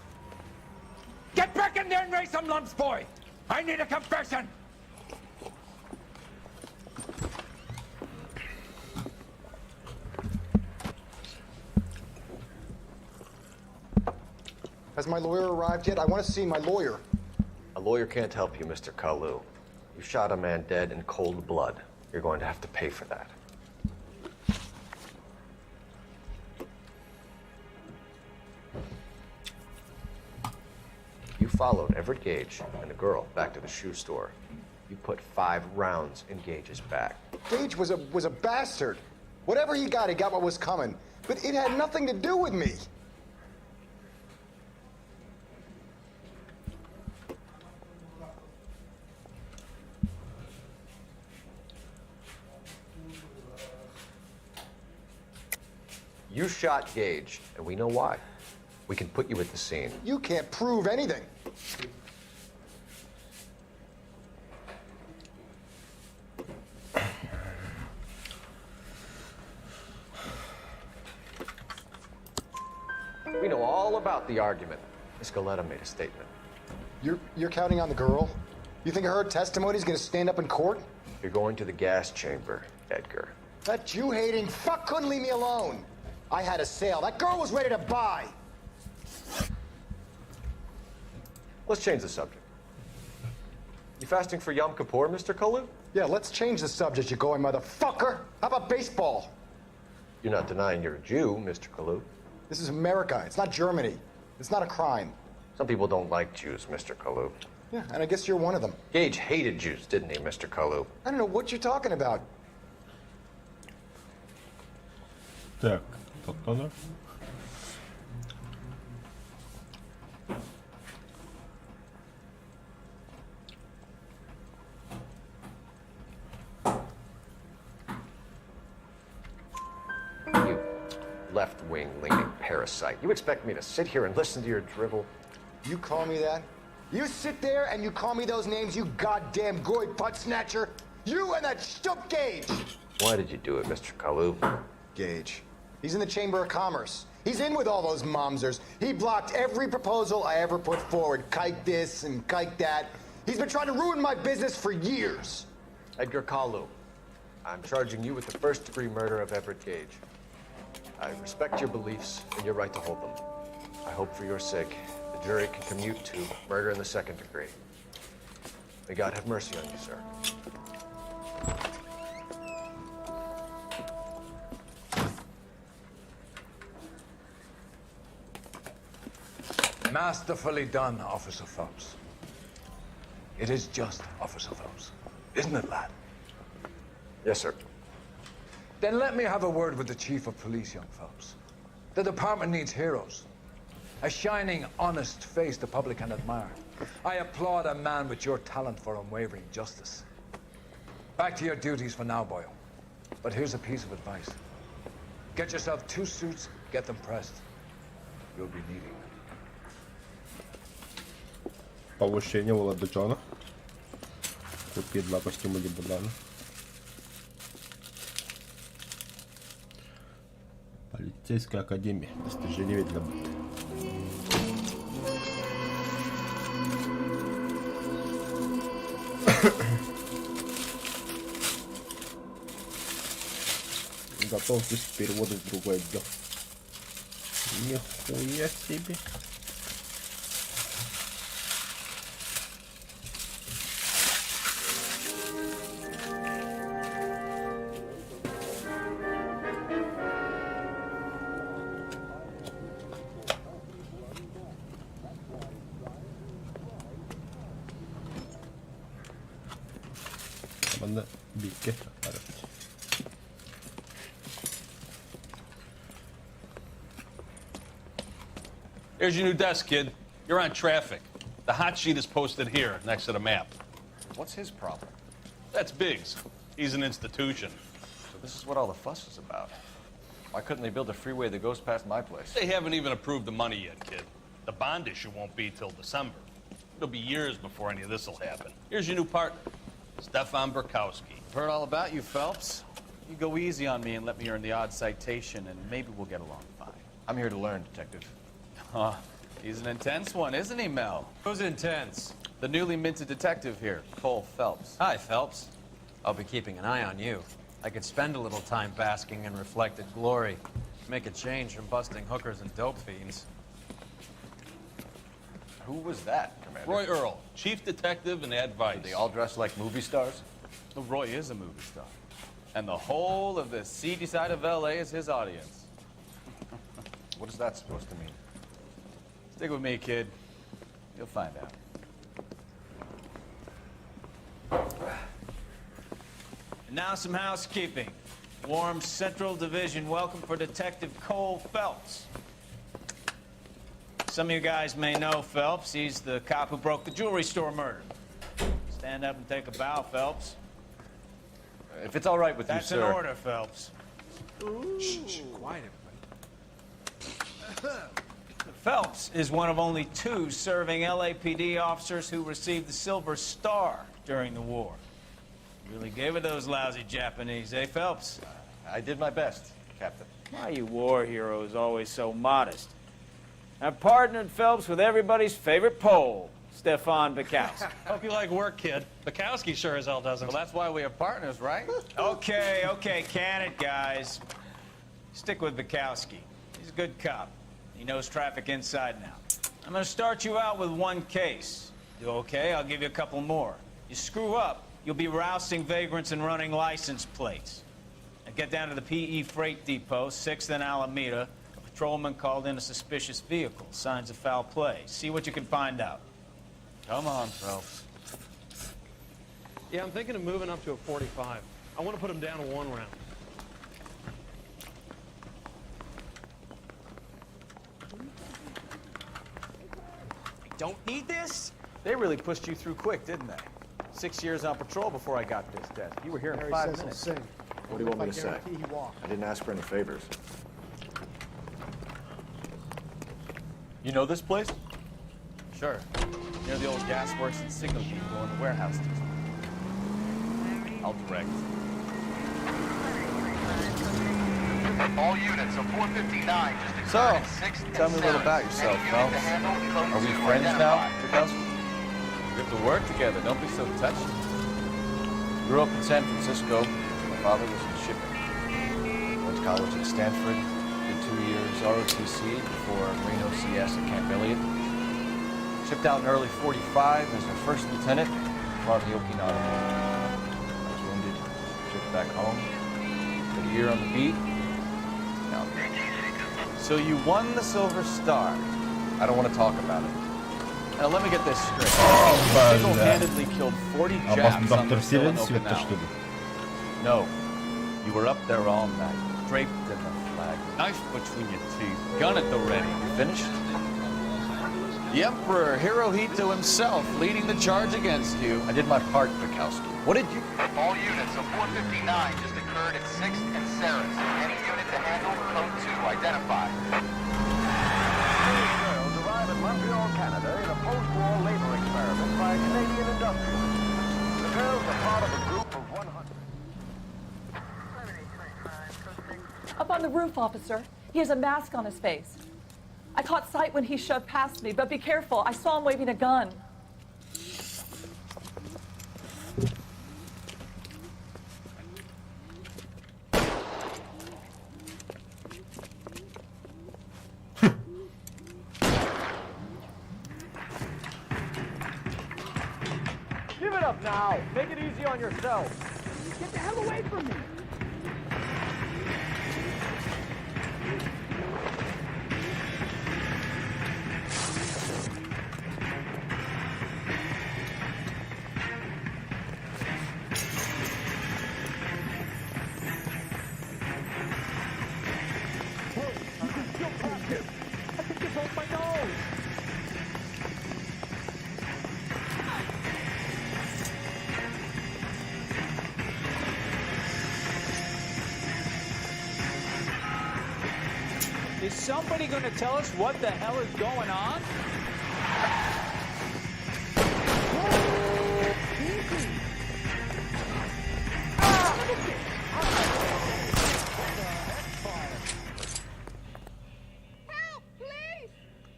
Get back in there and raise some lumps, boy! I need a confession! Has my lawyer arrived yet? I want to see my lawyer. A lawyer can't help you, Mr. Kalu. You shot a man dead in cold blood. You're going to have to pay for that. You followed Everett Gage and the girl back to the shoe store. You put five rounds in Gage's back. Gage was a was a bastard. Whatever he got, he got what was coming. But it had nothing to do with me. You shot Gage, and we know why. We can put you at the scene. You can't prove anything. We know all about the argument. Miss Galetta made a statement. You're, you're counting on the girl? You think her testimony's gonna stand up in court? You're going to the gas chamber, Edgar. That Jew hating fuck couldn't leave me alone. I had a sale. That girl was ready to buy. Let's change the subject. You fasting for Yom Kippur, Mr. Kalu? Yeah, let's change the subject, you going motherfucker. How about baseball? You're not denying you're a Jew, Mr. Kalu. This is America. It's not Germany. It's not a crime. Some people don't like Jews, Mr. Kalu. Yeah, and I guess you're one of them. Gage hated Jews, didn't he, Mr. Kalu? I don't know what you're talking about. Так, тоқтаңдар. You left-wing leaning parasite. You expect me to sit here and listen to your drivel? You call me that? You sit there and you call me those names, you goddamn goy butt snatcher? You and that stup Gage! Why did you do it, Mr. Kalu? Gage. He's in the Chamber of Commerce. He's in with all those momsers. He blocked every proposal I ever put forward. Kike this and kike that. He's been trying to ruin my business for years. Edgar Kalu, I'm charging you with the first degree murder of Everett Gage. I respect your beliefs and your right to hold them. I hope for your sake the jury can commute to murder in the second degree. May God have mercy on you, sir. Masterfully done, Officer Phelps. It is just, Officer Phelps. Isn't it, lad? Yes, sir. Then let me have a word with the Chief of Police, young Phelps. The department needs heroes. A shining, honest face the public can admire. I applaud a man with your talent for unwavering justice. Back to your duties for now, Boyle. But here's a piece of advice. Get yourself two suits, get them pressed. You'll be needing them. Повышение Владычана. Купи два костюма Дебудана. Полицейская академия. Достижение видно будет. Готовьтесь к переводу в другой отдел. Нихуя себе. Манна бииккэ Here's your new desk, kid. You're on traffic. The hot sheet is posted here next to the map. What's his problem? That's Biggs. He's an institution. So this is what all the fuss is about. Why couldn't they build a freeway that goes past my place? They haven't even approved the money yet, kid. The bond issue won't be till December. It'll be years before any of this will happen. Here's your new partner, Stefan Burkowski. Heard all about you, Phelps. You go easy on me and let me earn the odd citation, and maybe we'll get along fine. I'm here to learn, Detective. Huh. He's an intense one, isn't he, Mel? Who's intense? The newly minted detective here, Cole Phelps. Hi, Phelps. I'll be keeping an eye on you. I could spend a little time basking in reflected glory. Make a change from busting hookers and dope fiends. Who was that, Commander? Roy Earl, chief detective and advice. They all dress like movie stars? Well, Roy is a movie star. And the whole of the seedy side of LA is his audience. What is that supposed to mean? Stick with me, kid. You'll find out. And now some housekeeping. Warm Central Division welcome for Detective Cole Phelps. Some of you guys may know Phelps. He's the cop who broke the jewelry store murder. Stand up and take a bow, Phelps. If it's all right with That's you, sir. an order, Phelps. Shh, shh, quiet, everybody. Phelps is one of only two serving LAPD officers who received the Silver Star during the war. Really gave it those lousy Japanese, eh, Phelps? I did my best, Captain. Why you war heroes always so modest? I've partnered Phelps with everybody's favorite Pole, Stefan Bekowsky. Hope you like work, kid. Bekowsky sure as hell doesn't. Well, that's why we have partners, right? Okay, can it, guys. Stick with Bekowsky. He's a good cop. He knows traffic inside and out. I'm gonna start you out with one case. Do okay, I'll give you a couple more. You screw up, you'll be rousting vagrants and running license plates. Now get down to the PE Freight Depot, 6th and Alameda. A patrolman called in a suspicious vehicle. Signs of foul play. See what you can find out. Come on, Phelps. Yeah, I'm thinking of moving up to a 45. I want to put him down in one round. I don't need this? They really pushed you through quick, didn't they? 6 years on patrol before I got this desk. You were here in Harry 5 says he'll minutes. sing. What do you want me I to say? guarantee he walked. I didn't ask for any favors. You know this place? Sure. Near the old gas works and signal depot in the warehouse district. I'll direct. All units of 459 just So, occurred at 6th and tell me a little about Ceres. yourself, Any unit to Phelps. handle, code Are we 2, friends now, identify. Bekowsky? We have to work together. Don't be so touchy. Grew up in San Francisco. My father was in shipping. Went to college at Stanford. Did 2 years ROTC before Marine OCS at Camp Elliott. Shipped out in early 45 as a first lieutenant. Fought the Okinawa. I was wounded. Shipped back home. Did a year on the beat. Now I'm here. So you won the Silver Star. I don't want to talk about it. Now let me get this straight. Oh, You single-handedly killed 40 А Japs бас on the доктор hill in Стивенс это Okinawa. что ли? No. You were up there all night, draped in the flag, knife between your teeth, gun at the ready. You finished? The Emperor Hirohito himself leading the charge against you. I did my part, Bekowsky. What did you? All units of 459 just occurred at 6th and Ceres. Any unit to handle, code 2, identify. Girls arrive in Montreal, Canada in a post-war labor experiment by a Canadian industrialist. The girls are part of a group of 100. Up on the roof, officer. He has a mask on his face. I caught sight when he shoved past me, but be careful. I saw him waving a gun. Give it up now. Make it easy on yourself. Get the hell away from me. I think you broke my nose. Is somebody going to tell us what the hell is going on?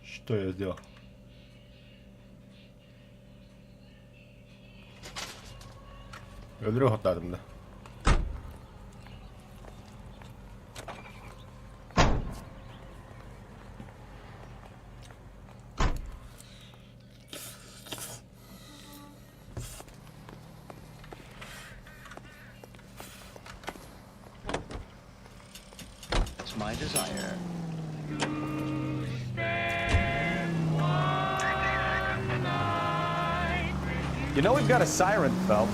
Что я сделал? Өлөрө сатаатым да. It's my desire. You know we've got a siren, Phelps.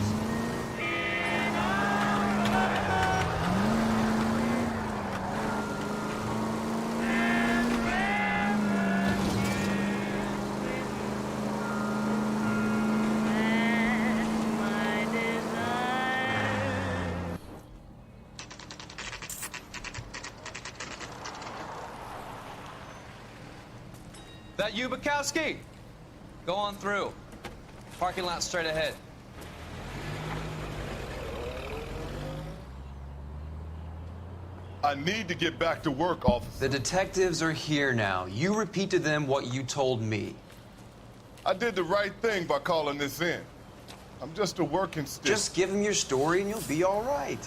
That you, Bukowski? Go on through. Parking lot straight ahead. I need to get back to work, officer. The detectives are here now. You repeat to them what you told me. I did the right thing by calling this in. I'm just a working stiff. Just give them your story and you'll be all right.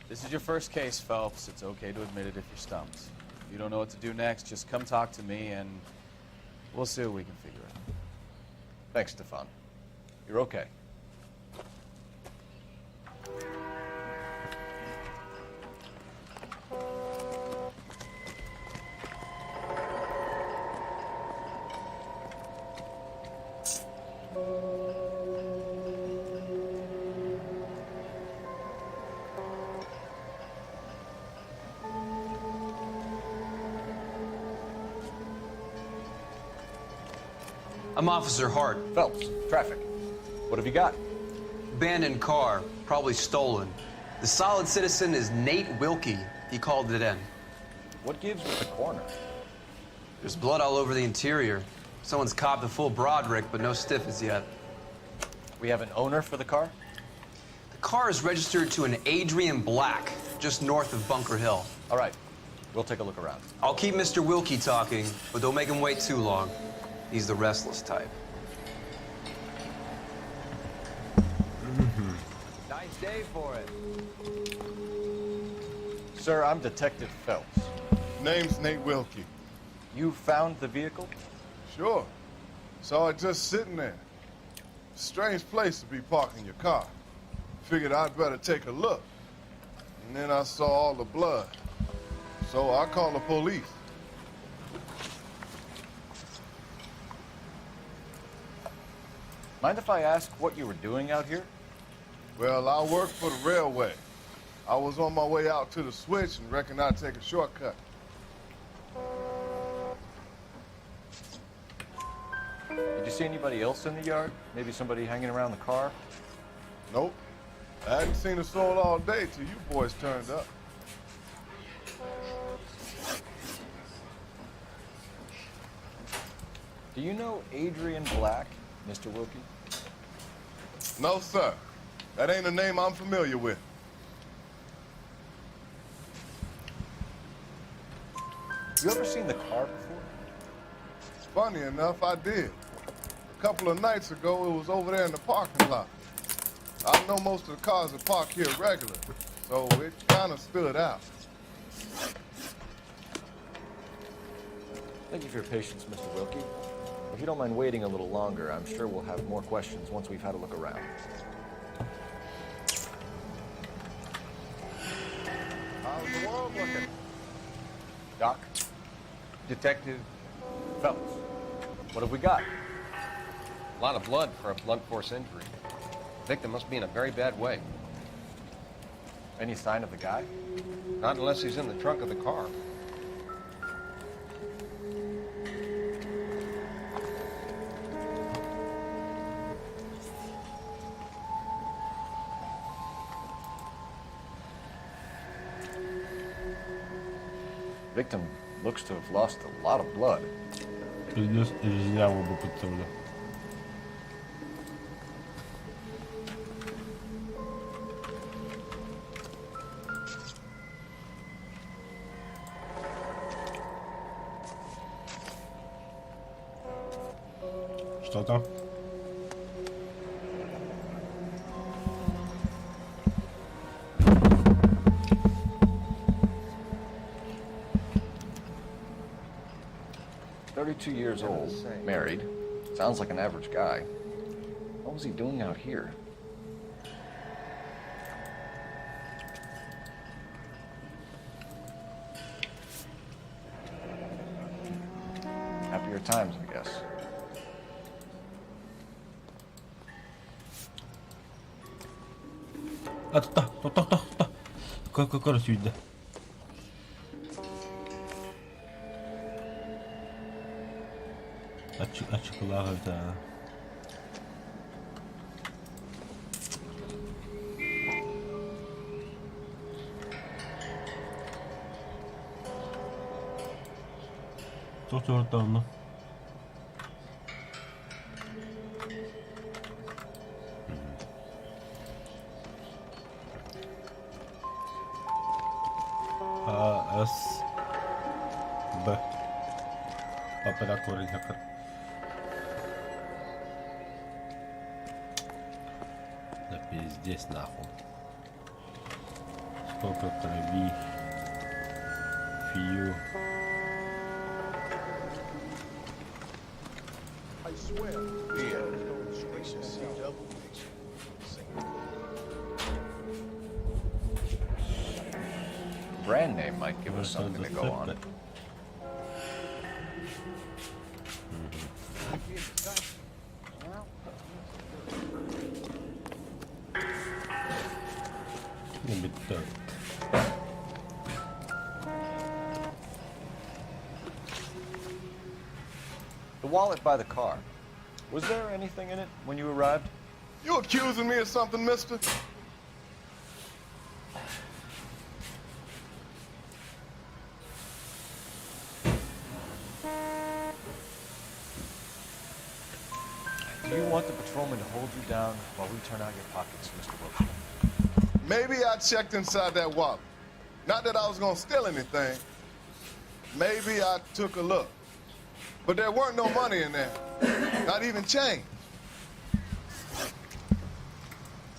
This is your first case, Phelps. It's okay to admit it if you're stumped. If you don't know what to do next, just come talk to me and we'll see what we can figure out. Thanks, Stefan. You're okay. I'm Officer Hart. Phelps, traffic. What have you got? Abandoned car, probably stolen. The solid citizen is Nate Wilkie. He called it in. What gives with the corner? There's blood all over the interior. Someone's copped a full Broderick, but no stiff as yet. We have an owner for the car? The car is registered to an Adrian Black, just north of Bunker Hill. All right. We'll take a look around. I'll keep Mr. Wilkie talking, but don't make him wait too long. He's the restless type. Nice day for it. Sir, I'm Detective Phelps. Name's Nate Wilkie. You found the vehicle? Sure. Saw it just sitting there. Strange place to be parking your car. Figured I'd better take a look. And then I saw all the blood. So I called the police. Mind if I ask what you were doing out here? Well, I work for the railway. I was on my way out to the switch and reckoned I'd take a shortcut. Did you see anybody else in the yard? Maybe somebody hanging around the car? Nope. I hadn't seen a soul all day till you boys turned up. Do you know Adrian Black, Mr. Wilkie? No, sir. That ain't a name I'm familiar with. You ever seen the car before? Funny enough, I did. A couple of nights ago, it was over there in the parking lot. I know most of the cars that park here regular, so it kind of stood out. Thank you for your patience, Mr. Wilkie. If you don't mind waiting a little longer, I'm sure we'll have more questions once we've had a look around. How's the world looking? Doc? Detective Phelps, what have we got? A lot of blood for a blunt force injury. Victim must be in a very bad way. Any sign of the guy? Not unless he's in the trunk of the car. Victim looks to have lost a lot of blood. Пиздец, зря его подставлял. Что там? 32 years old, married. Sounds like an average guy. What was he doing out here? Happier times, I guess. А, тохто, тохто, тохто. Көр сүйдэ. Ачыкылаах эбит аа. Туох А, С, Б. Оператор хакер. Да пиздец нахуй. Сколько крови. Фью. I swear. Yeah. See double. Brand name might give us something to go on. Не бит. The wallet by the car. Was there anything in it when you arrived? You accusing me of something, mister? Do you want the patrolman to hold you down while we turn out your pockets, Mr. Wilkie? Maybe I checked inside that wallet. Not that I was gonna steal anything. Maybe I took a look. But there weren't no money in there. Not even change.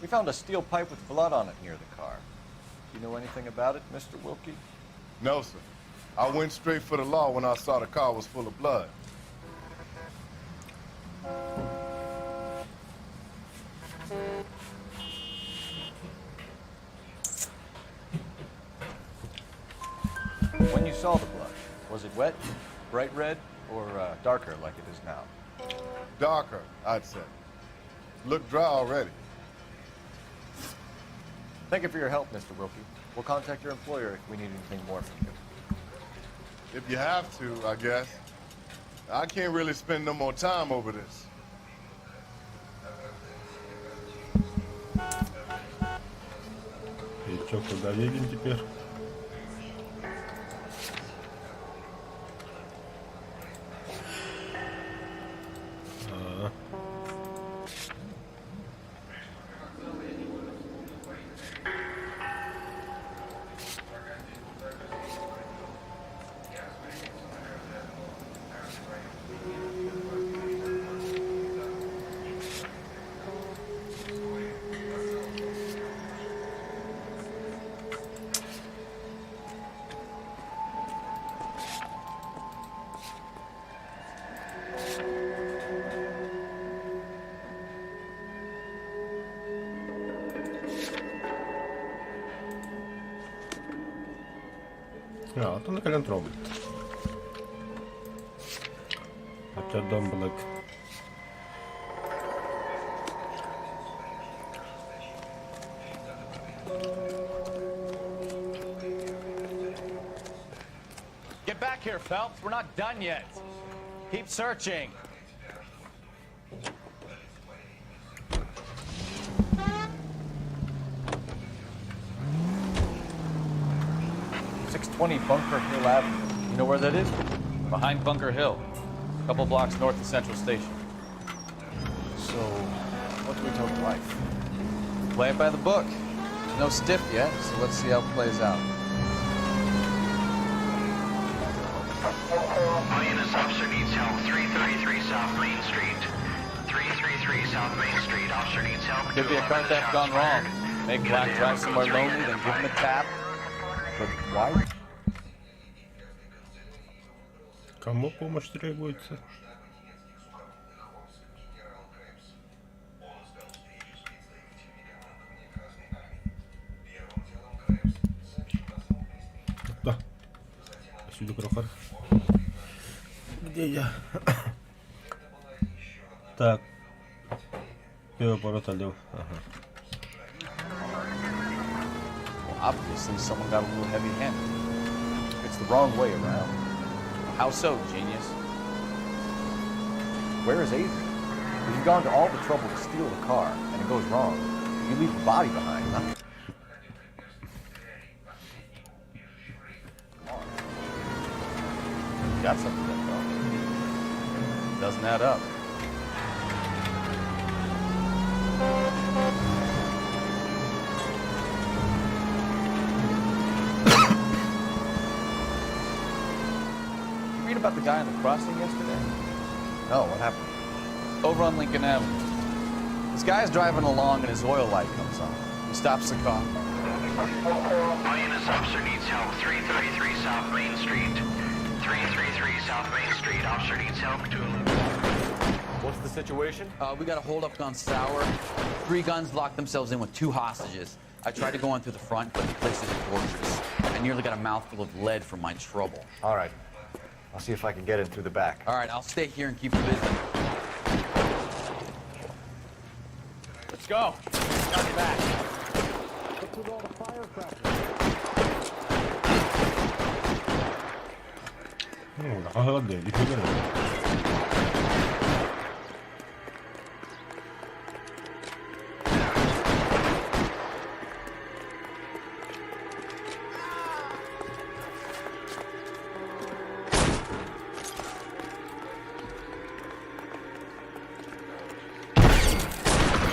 We found a steel pipe with blood on it near the car. Do you know anything about it, Mr. Wilkie? No, sir. I went straight for the law when I saw the car was full of blood. When you saw the blood, was it wet, bright red, or darker like it is now? Darker, I'd say. Looked dry already. Thank you for your help, Mr. Wilkie. We'll contact your employer if we need anything more from you. If you have to, I guess. I can't really spend no more time over this. И чё, куда едем теперь? А. А, вот он кэлэн трогает. Хотя дом Блэк. Get back here, Phelps. We're not done yet. Keep searching. 620 Bunker Hill Avenue. You know where that is? Behind Bunker Hill, a couple blocks north of Central Station. So, what do we tell the wife? Play it by the book. There's no stiff yet, so let's see how it plays out. All units, officer needs help. 333 South Main Street. 333 South Main Street. Officer needs help. Could be a car theft gone wrong. Make Black drive somewhere lonely, then give him a tap. But why? Кому помощь требуется? Да. Сюда крохар. Где я? Так. Первый поворот налево. Ага. Well, obviously, someone got a little heavy-handed. It's the wrong way around. How so, genius? Where is Adrian? If you've gone to all the trouble to steal the car and it goes wrong, you leave the body behind, not the car. Got something there, Phelps. Doesn't add up. You read about the guy on the crossing yesterday? No, what happened? Over on Lincoln Avenue. This guy's driving along and his oil light comes on. He stops the car. All units, officer needs help. 333 South Main Street. 333 South Main Street. Officer needs help to What's the situation? We got a holdup gone sour. Three guns locked themselves in with two hostages. I tried to go in through the front, but the place is a fortress. I nearly got a mouthful of lead from my trouble. All right. I'll see if I can get in through the back. All right, I'll stay here and keep you busy. Let's go. Got your back. What's with all the firecrackers? Улахан дээ.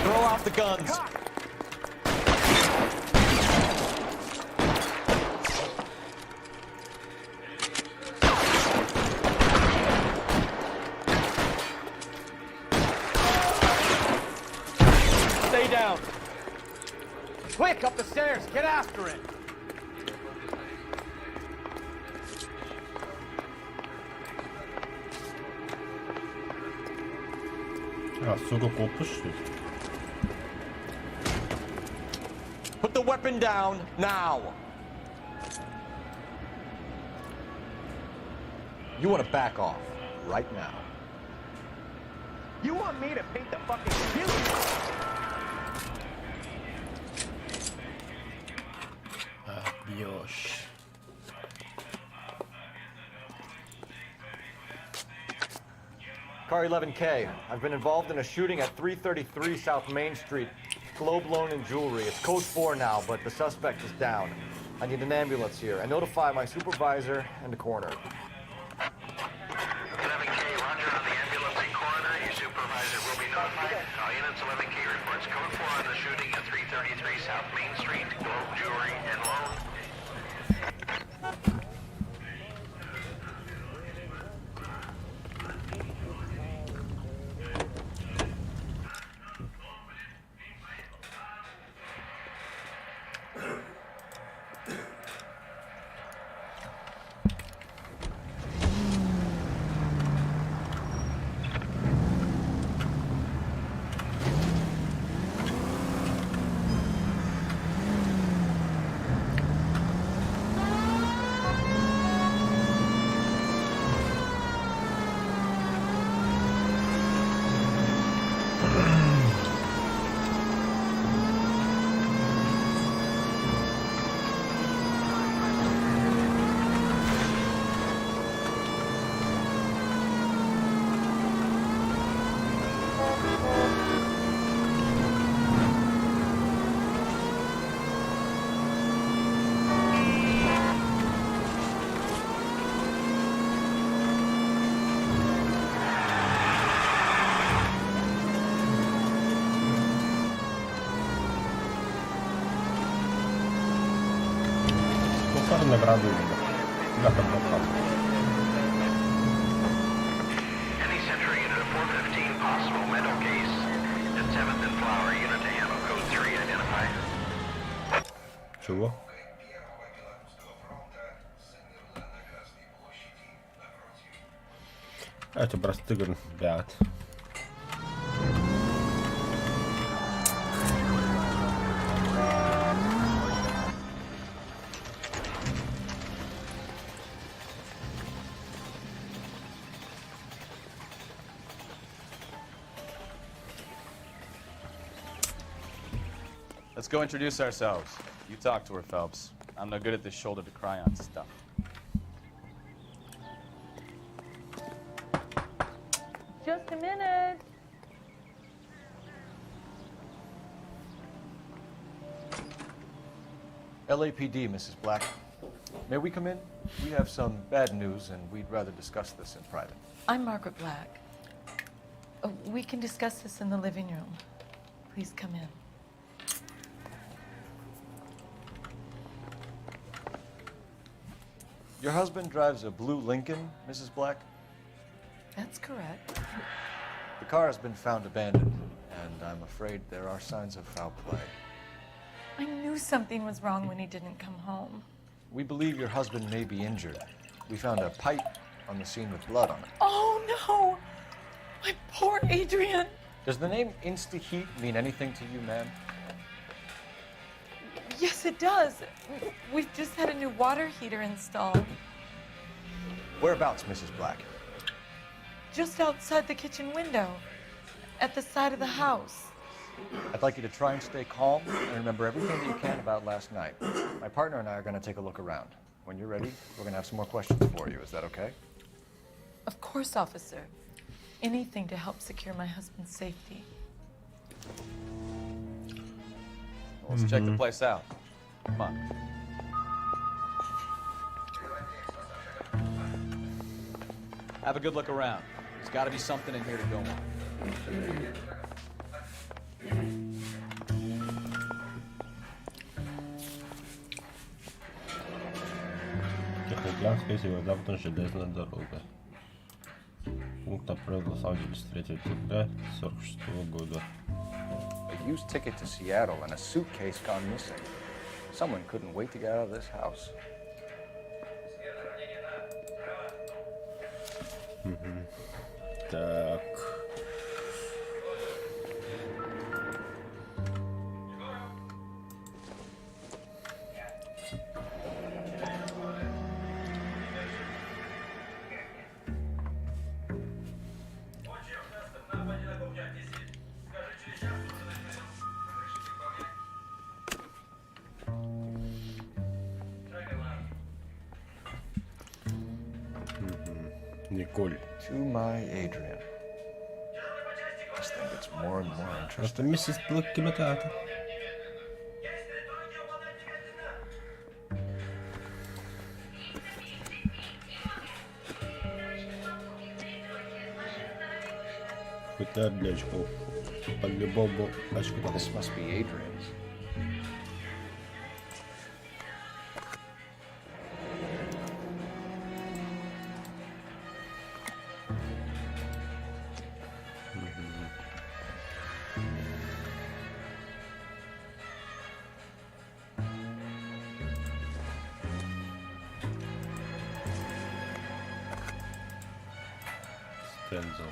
Throw out the guns. Stay down. Quick, up the stairs. Get after it. А, сука, купиш щось? Put the weapon down now. You want to back off right now. You want me to paint the fucking ceiling? Бьешь. Car 11K. I've been involved in a shooting at 333 South Main Street. Globe Loan and Jewelry. It's code 4 now, but the suspect is down. I need an ambulance here. And notify my supervisor and the coroner. 11K, roger on the ambulance and coroner. Your supervisor will be notified. All units, 11K reports code 4 on the shooting at 333 South Main Street. Globe Jewelry and Loan. Тохтар награду Бляха братан. Any Central Unit of 415, possible mental case at 7th and Flower. Unit to handle code 3, identify. Чего? Это простыган, ребят. Let's go introduce ourselves. You talk to her, Phelps. I'm no good at this shoulder to cry on stuff. Just a minute. LAPD, Mrs. Black. May we come in? We have some bad news, and we'd rather discuss this in private. I'm Margaret Black. We can discuss this in the living room. Please come in. Your husband drives a blue Lincoln, Mrs. Black? That's correct. The car has been found abandoned, and I'm afraid there are signs of foul play. I knew something was wrong when he didn't come home. We believe your husband may be injured. We found a pipe on the scene with blood on it. Oh no! My poor Adrian! Does the name InstaHeat mean anything to you, ma'am? Yes, it does. We've just had a new water heater installed. Whereabouts, Mrs. Black? Just outside the kitchen window, at the side of the house. I'd like you to try and stay calm and remember everything that you can about last night. My partner and I are going to take a look around. When you're ready, we're going to have some more questions for you. Is that okay? Of course, officer. Anything to help secure my husband's safety. Well, let's check the place out. Come on. Have a good look around. There's got to be something in here to go on. Тихоокеанская северо-западная железная дорога. Пункт апрель Лос-Анджелес 3 октября 46 года. A used ticket to Seattle and a suitcase gone missing. Someone couldn't wait to get out of this house. Мгм. Так. Мгм. Николь. To my Adrian. This thing gets more and more interesting. Это миссис Блэк кинотеатр. Хотя для очков. По-любому очку This must be Adrian's. Стензел.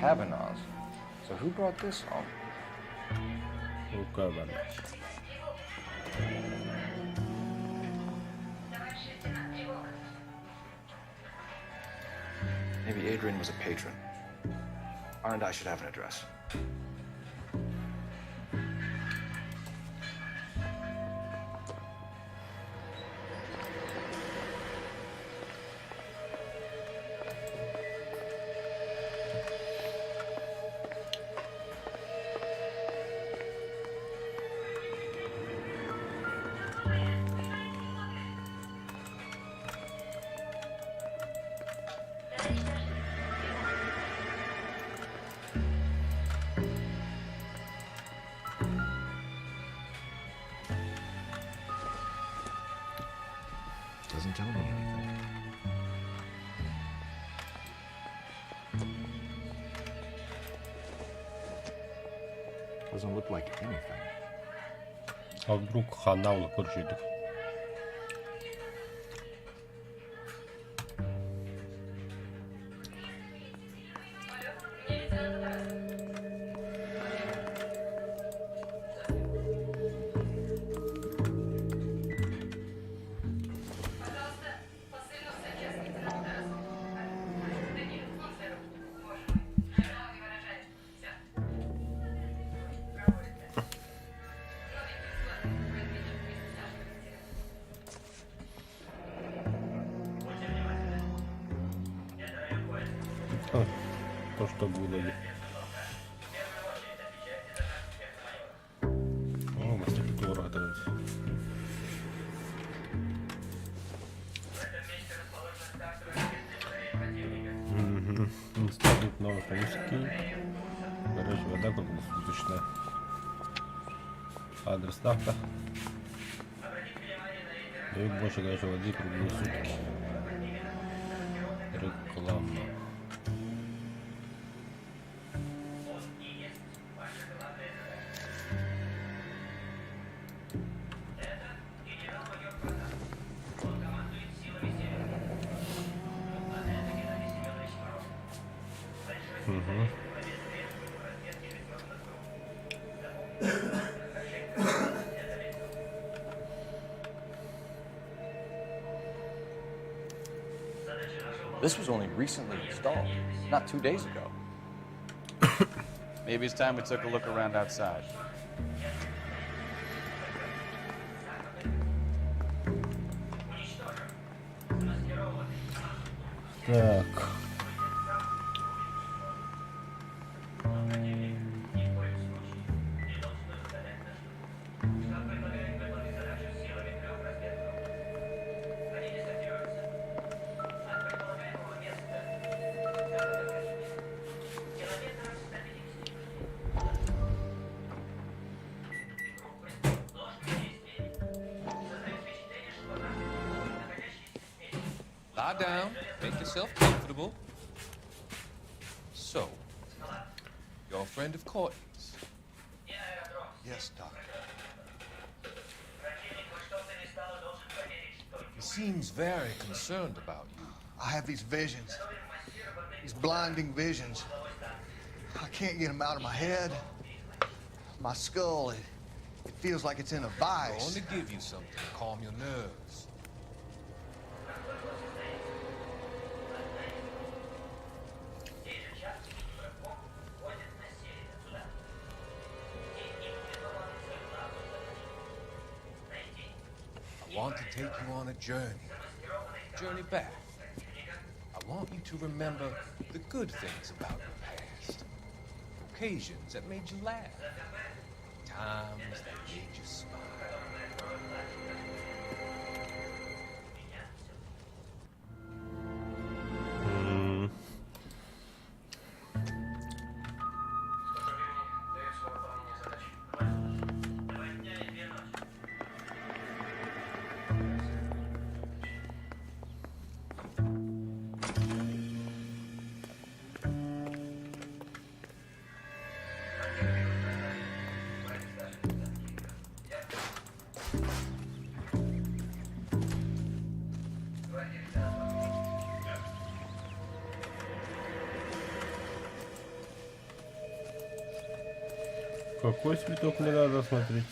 Kavanaugh's. So who brought this home? У Кавана. Maybe Adrian was a patron. R and I should have an address. Doesn't tell me anything. Doesn't look like anything. А вдруг хана көрсөтүк. Что было ли? О, мастер туора Институт новых русский. Короче, вода круглосуточная. Адрес нафта. Дают больше горячей воды круглые сутки. Реклама. Угу. This was only recently installed, not two days ago. Maybe it's time we took a look around outside. Так. Lie down, make yourself comfortable. So, you're a friend of Courtney's. Yes, doctor. He seems very concerned about you. I have these visions, these blinding visions. I can't get them out of my head. My skull, it, it feels like it's in a vice. I'm going to give you something to calm your nerves. I want to take you on a journey. Journey back. I want you to remember the good things about your past. Occasions that made you laugh. Times that made you smile. М. Какой цветок мне надо смотреть?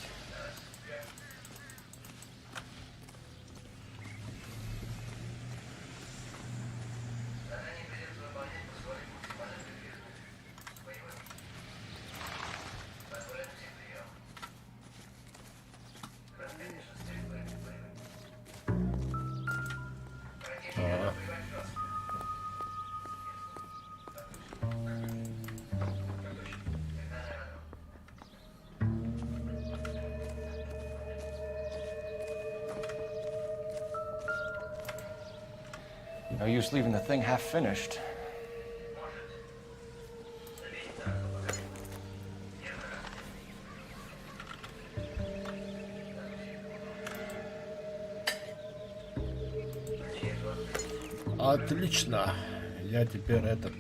А. No use leaving the thing half finished. Отлично. Я теперь этот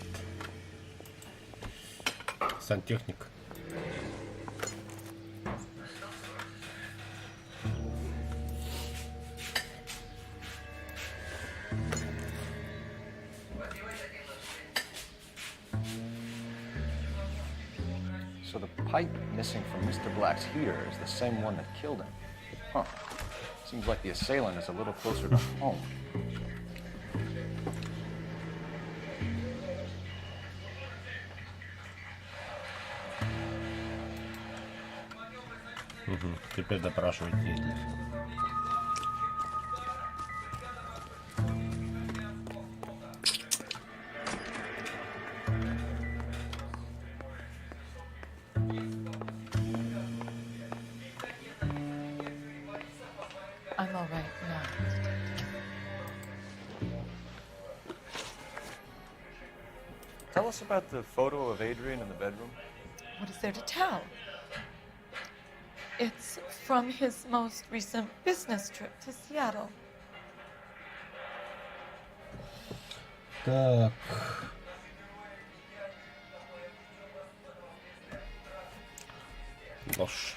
сантехник. So the pipe missing from Mr. Black's heater is the same one that killed him. Huh. Seems like the assailant is a little closer to home. Мгм. Теперь допрашивать деятелей. Tell us about the photo of Adrian in the bedroom. What is there to tell? It's from his most recent business trip to Seattle. Так. Ложь.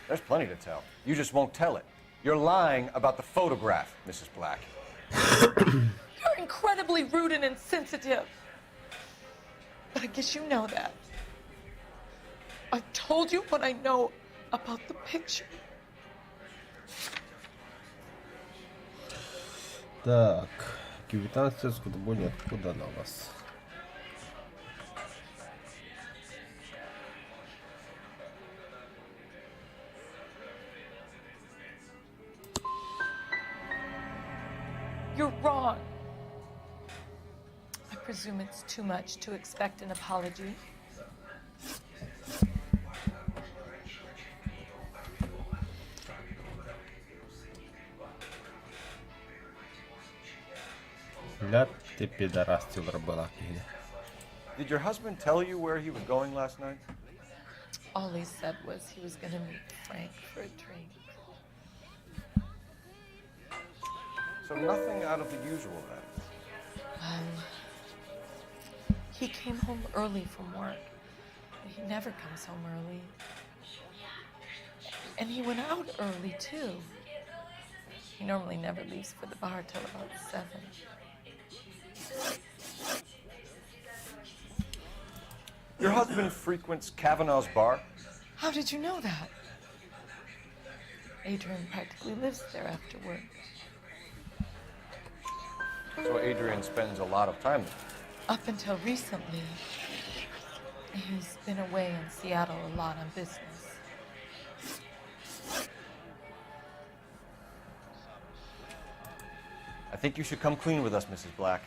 There's plenty to tell. You just won't tell it. You're lying about the photograph, Mrs. Black. You're incredibly rude and insensitive. But I guess you know that. I've told you what I know about the picture. Так. Квитанция с откуда она у вас? You're wrong. I presume it's too much to expect an apology. Ля ты пидорастил робила. Did your husband tell you where he was going last night? All he said was he was going to meet Frank for a drink. So nothing out of the usual then. Well, he came home early from work. He never comes home early. And he went out early, too. He normally never leaves for the bar till about 7. Your husband frequents Kavanaugh's bar? How did you know that? Adrian practically lives there after work. So Adrian spends a lot of time there. Up until recently, he's been away in Seattle a lot on business. I think you should come clean with us, Mrs. Black.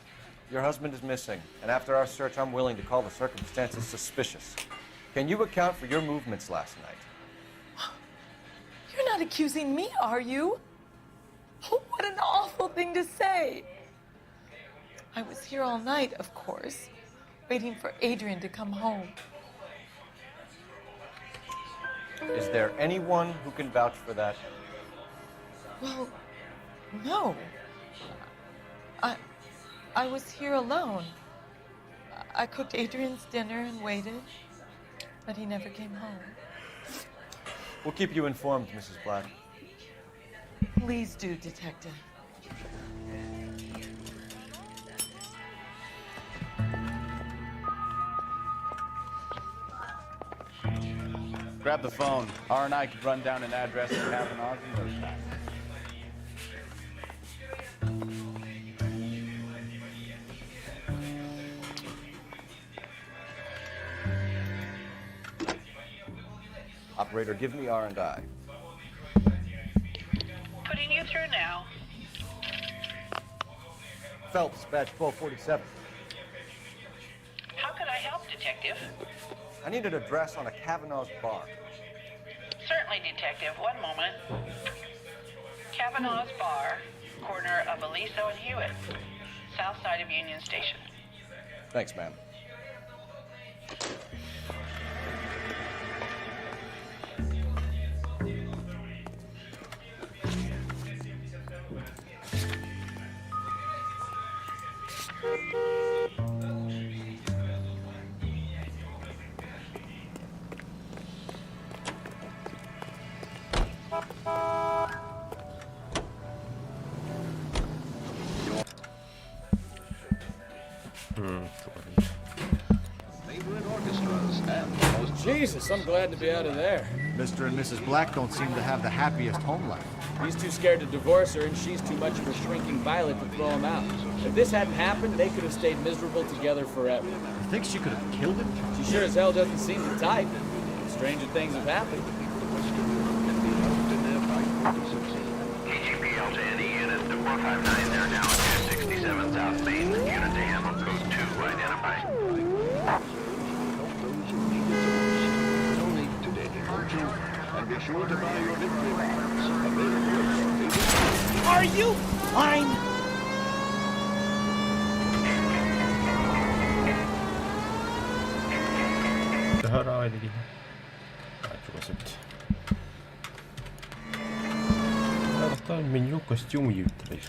Your husband is missing, and after our search, I'm willing to call the circumstances suspicious. Can you account for your movements last night? You're not accusing me, are you? Oh, what an awful thing to say. I was here all night, of course, waiting for Adrian to come home. Is there anyone who can vouch for that? Well, no. I was here alone. I cooked Adrian's dinner and waited, but he never came home. We'll keep you informed, Mrs. Black. Please do, Detective. Grab the phone. R and I could run down an address at Kavanaugh's in no time. Operator, give me R&I. Putting you through now. Phelps, badge 1247. How could I help, Detective? I need an address on a Kavanaugh's bar. Certainly, Detective. One moment. Kavanaugh's Bar, corner of Aliso and Hewitt, south side of Union Station. Thanks, ma'am. Jesus, I'm glad to be out of there. Mr. and Mrs. Black don't seem to have the happiest home life. He's too scared to divorce her, and she's too much of a shrinking violet to throw him out. If this hadn't happened, they could have stayed miserable together forever. You think she could have killed him? She sure as hell doesn't seem the type. Stranger things have happened. KGPL to any unit, the 459 there now at 267 South Main. Unit to handle code 2, identify. Are you blind? Төһө ыраах эдигин? Чугас эбит. Оттон меню костюм диэбиттэрэ.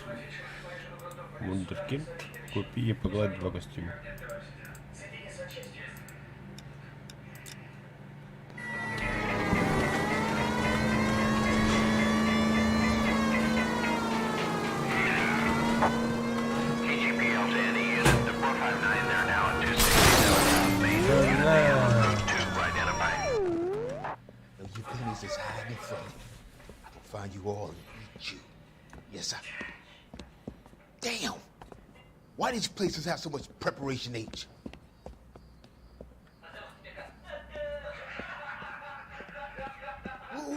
Вундеркинд. Купи и погладь два костюма. TGPL to any unit, the 459, they're now at 267 South Main. Unit A on route 2, identify. Know you pennies is hiding from me. I can find you all and eat you. Yes, sir. Damn! Why these places have so much preparation H?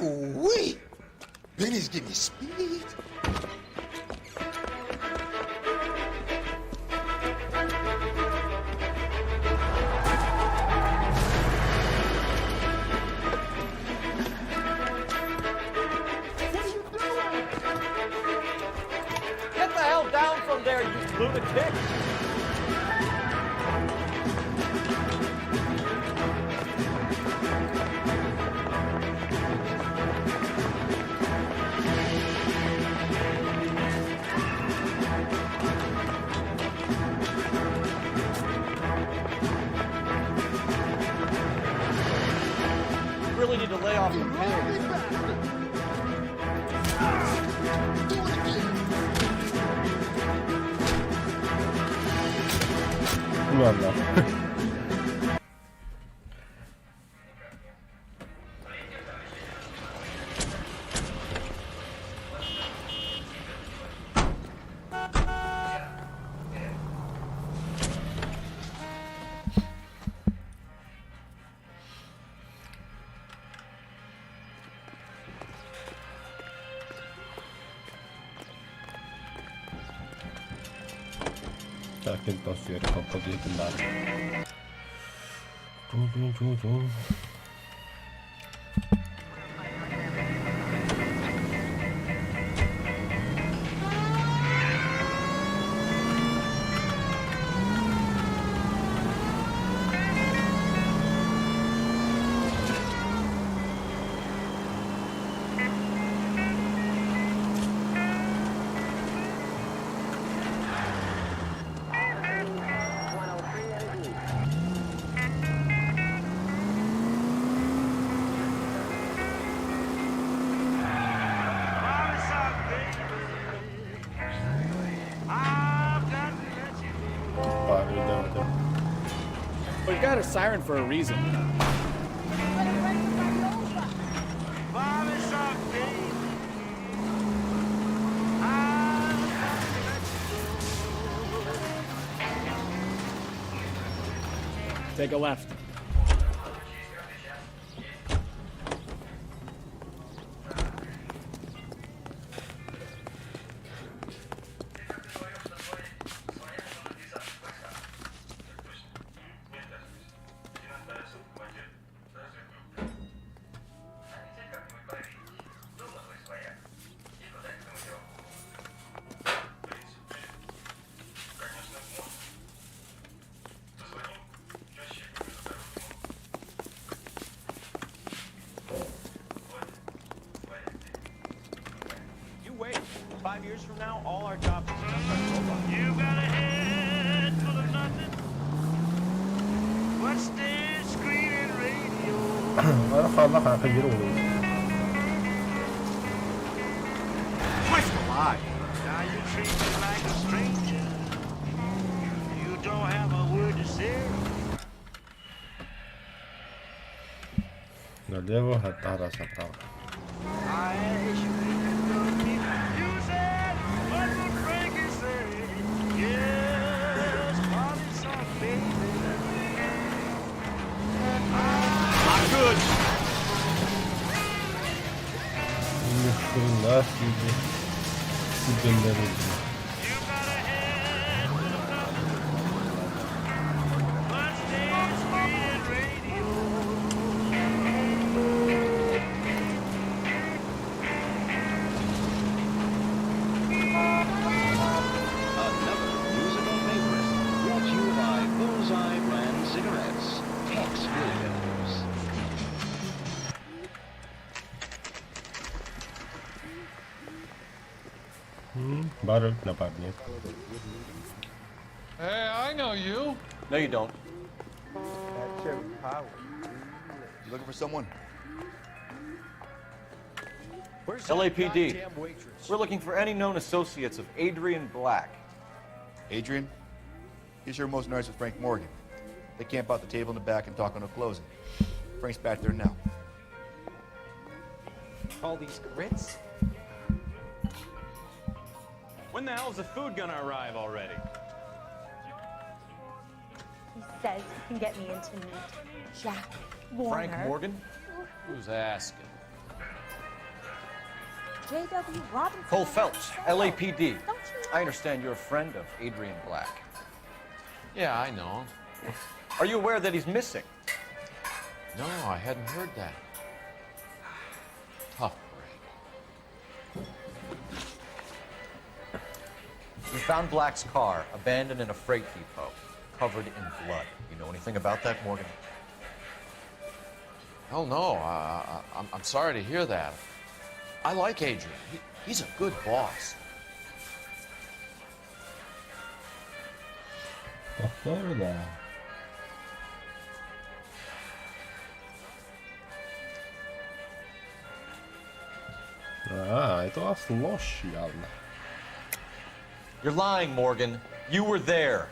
Ooh-wee! Benny's give me speed. Get the hell down from there, you lunatic! You really need to lay off the pigs. Ладно. Так, сверху подъедем. Тун-тун-тун-тун. Парень, We've got a siren for a reason. Take a left. You wait. 5 years from now, all our jobs will be done by robots. You got a head full of nothing. What's this screen and radio? Ана хаана. Christ alive! Now you treat me like a stranger. You don't have a word to say. Налево, раз направо. I asked you if you love me. You said, what would Frankie say? Yes, party's on, baby. Not good. Ни хрена себе. Себе наружу. You got a head full of nothing. What's this screen and radio? Another musical favorite, brought to you by Bullseye Brand Cigarettes, Tex Williams. Баар эбит напарник. Hey, I know you. No, you don't. You looking for someone? Where's that LAPD. goddamn waitress? We're looking for any known associates of Adrian Black. Adrian? He's here most nights with Frank Morgan. They camp out the table in the back and talk on the closing. Frank's back there now. All these grits? When the hell's the food gonna arrive already? He says he can get me in to meet Jack Warner. Frank Morgan? Who's asking? J.W. Robinson. Cole Phelps, LAPD. I understand you're a friend of Adrian Black. Yeah, I know him. Are you aware that he's missing? No, I hadn't heard that. Tough break. We found Black's car abandoned in a freight depot, covered in blood. You know anything about that, Morgan? Hell no. I'm sorry to hear that. I like Adrian. He's a good boss. Тохтоор да. А, это у вас ложь явно. You're lying, Morgan. You were there.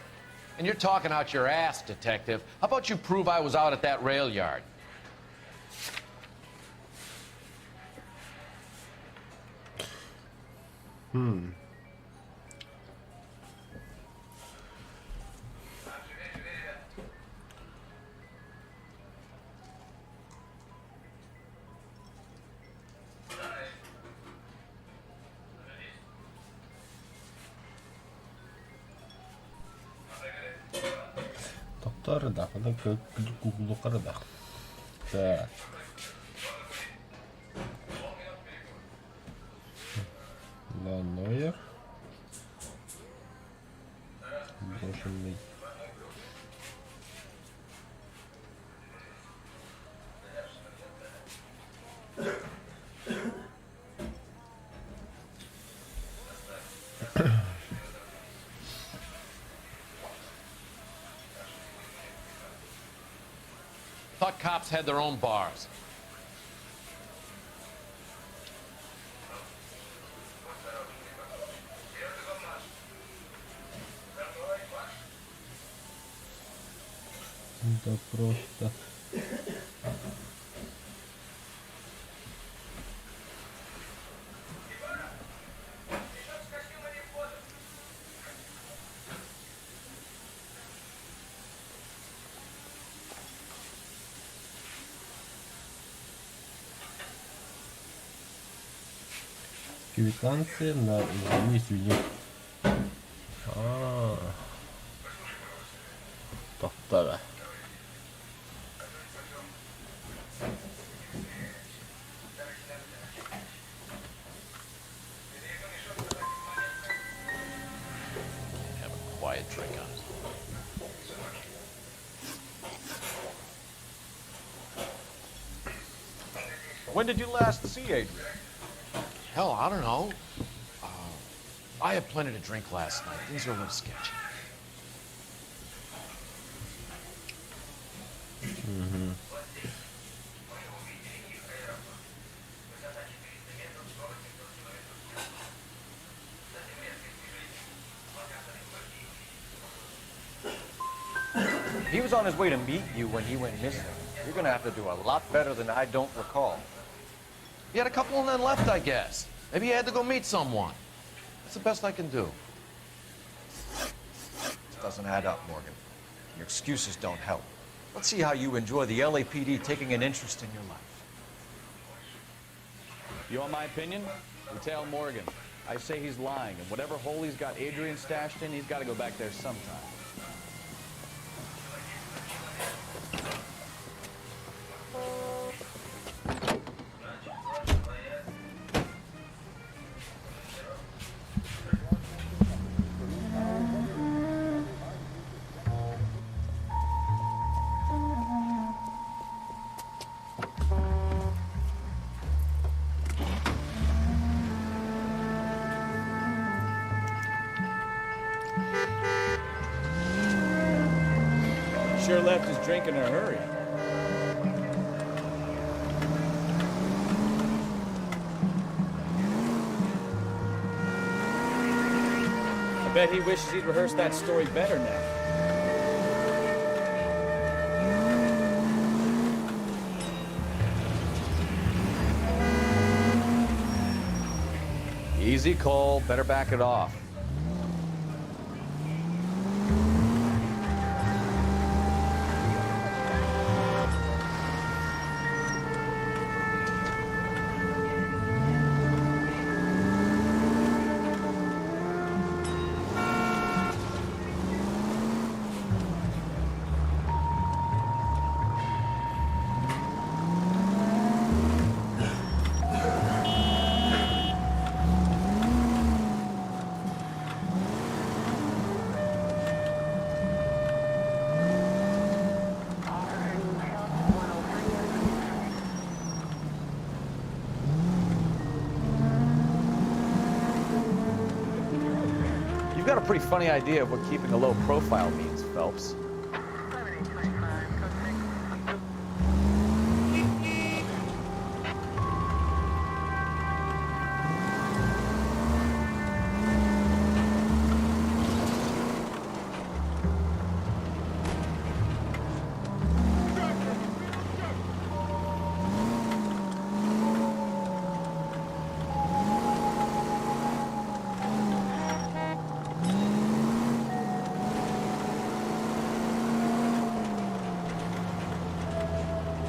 And you're talking out your ass, detective. How about you prove I was out at that rail yard? Тохтоор да. Гуглукар да. Так. Ланойер. Брошенный. Thought cops had their own bars. Да просто. Квитанция на извини, извини. А. Тохтоор. Have a quiet drink on it. When did you last see Adrian? Hell, I don't know. I had plenty to drink last night. Things are a little sketchy. He was on his way to meet you when he went missing. You're gonna have to do a lot better than I don't recall. He had a couple and then left, I guess. Maybe he had to go meet someone. That's the best I can do. This doesn't add up, Morgan. Your excuses don't help. Let's see how you enjoy the LAPD taking an interest in your life. You want my opinion? We tell Morgan. I say he's lying, and whatever hole he's got Adrian stashed in, he's got to go back there sometime. Sure left his drink in a hurry. I bet he wishes he'd rehearsed that story better now. Easy, Cole. Better back it off. You've got a pretty funny idea of what keeping a low profile means, Phelps.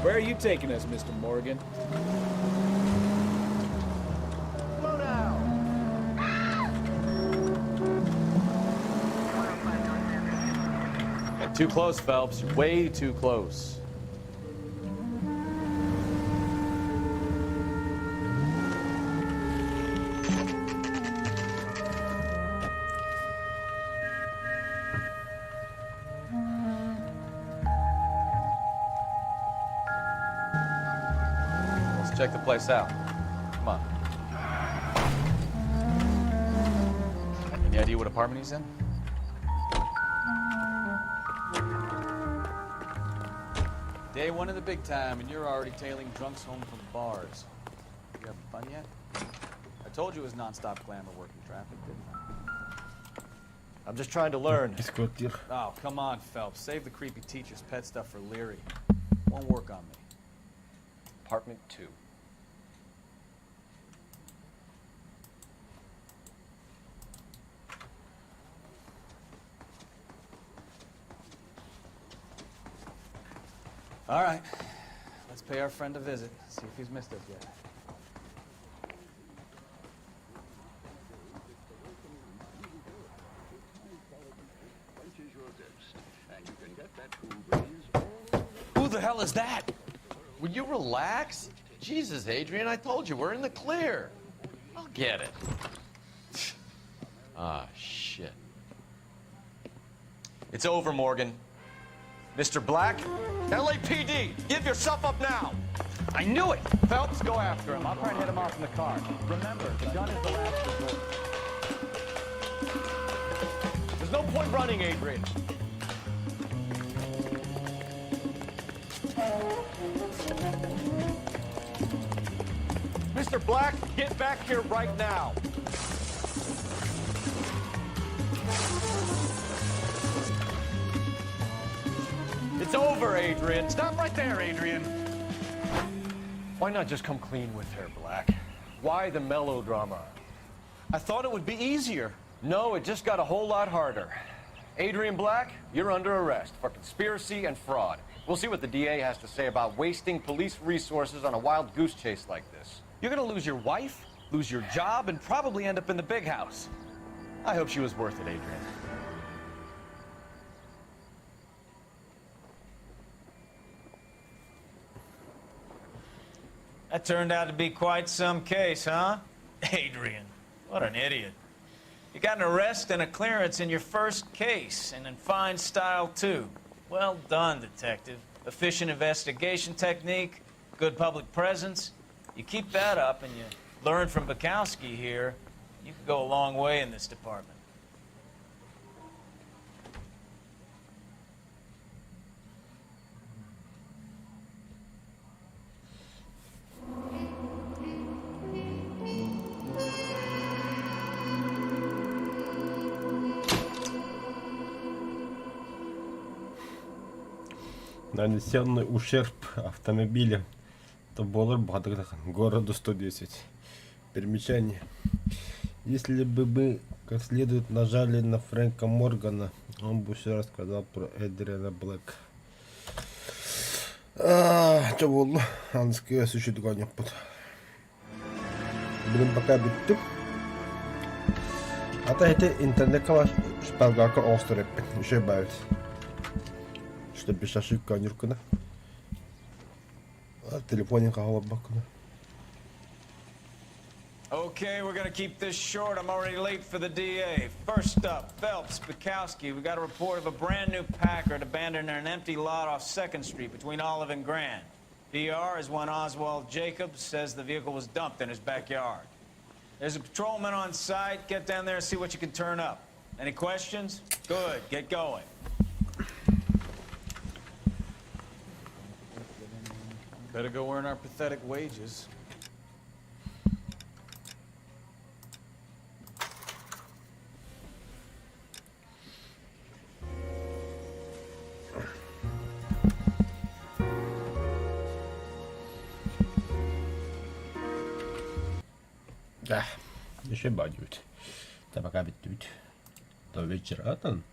Where are you taking us, Mr. Morgan? Slow down! Too close, Phelps. You're way too close. Let's check the place out. Come on. Any idea what apartment he's in? Day one of the big time, and you're already tailing drunks home from bars. You having fun yet? I told you it was nonstop glamour working traffic, didn't I? I'm just trying to learn. Иккис квартира. Oh, come on, Phelps. Save the creepy teacher's pet stuff for Leary. Won't work on me. Apartment 2. All right. Let's pay our friend a visit. See if he's missed us yet. Who the hell is that? Will you relax? Jesus, Adrian, I told you we're in the clear. I'll get it. Ah, shit. It's over, Morgan. Mr. Black, LAPD, give yourself up now. I knew it! Phelps, go after him. I'll try and hit him off in the car. Remember, the gun is the last resort. There's no point running, Adrian. Mr. Black, get back here right now. It's over, Adrian. Stop right there, Adrian. Why not just come clean with her, Black? Why the melodrama? I thought it would be easier. No, it just got a whole lot harder. Adrian Black, you're under arrest for conspiracy and fraud. We'll see what the DA has to say about wasting police resources on a wild goose chase like this. You're gonna lose your wife, lose your job, and probably end up in the big house. I hope she was worth it, Adrian. That turned out to be quite some case, huh? Adrian, what an idiot. You got an arrest and a clearance in your first case, and in fine style, too. Well done, detective. Efficient investigation technique, good public presence. You keep that up and you learn from Bukowski here, you could go a long way in this department. Нанесенный ущерб автомобилям. Это буолар городу 110. Примечание. Если бы мы как следует нажали на Фрэнка Моргана, он бы все рассказал про Эдриана Блэка. Чэ буолла, аныскыга сүшүдүк оонньоппут. Билин пока бүттүм. Ата ити интернекка шпаргалка оҥостор эппин. Үчүгэй баайбыт. Что без ошибка оонньууркуна. Телефонин хааларбаккына. Okay, we're gonna keep this short. I'm already late for the DA. First up, Phelps, Bukowski. We got a report of a brand new Packard abandoned in an empty lot off 2nd Street between Olive and Grand. DR is one Oswald Jacobs says the vehicle was dumped in his backyard. There's a patrolman on site. Get down there and see what you can turn up. Any questions? Good. Get going. Better go earn our pathetic wages. Да, еще бадют. Да пока бит. До вечера там.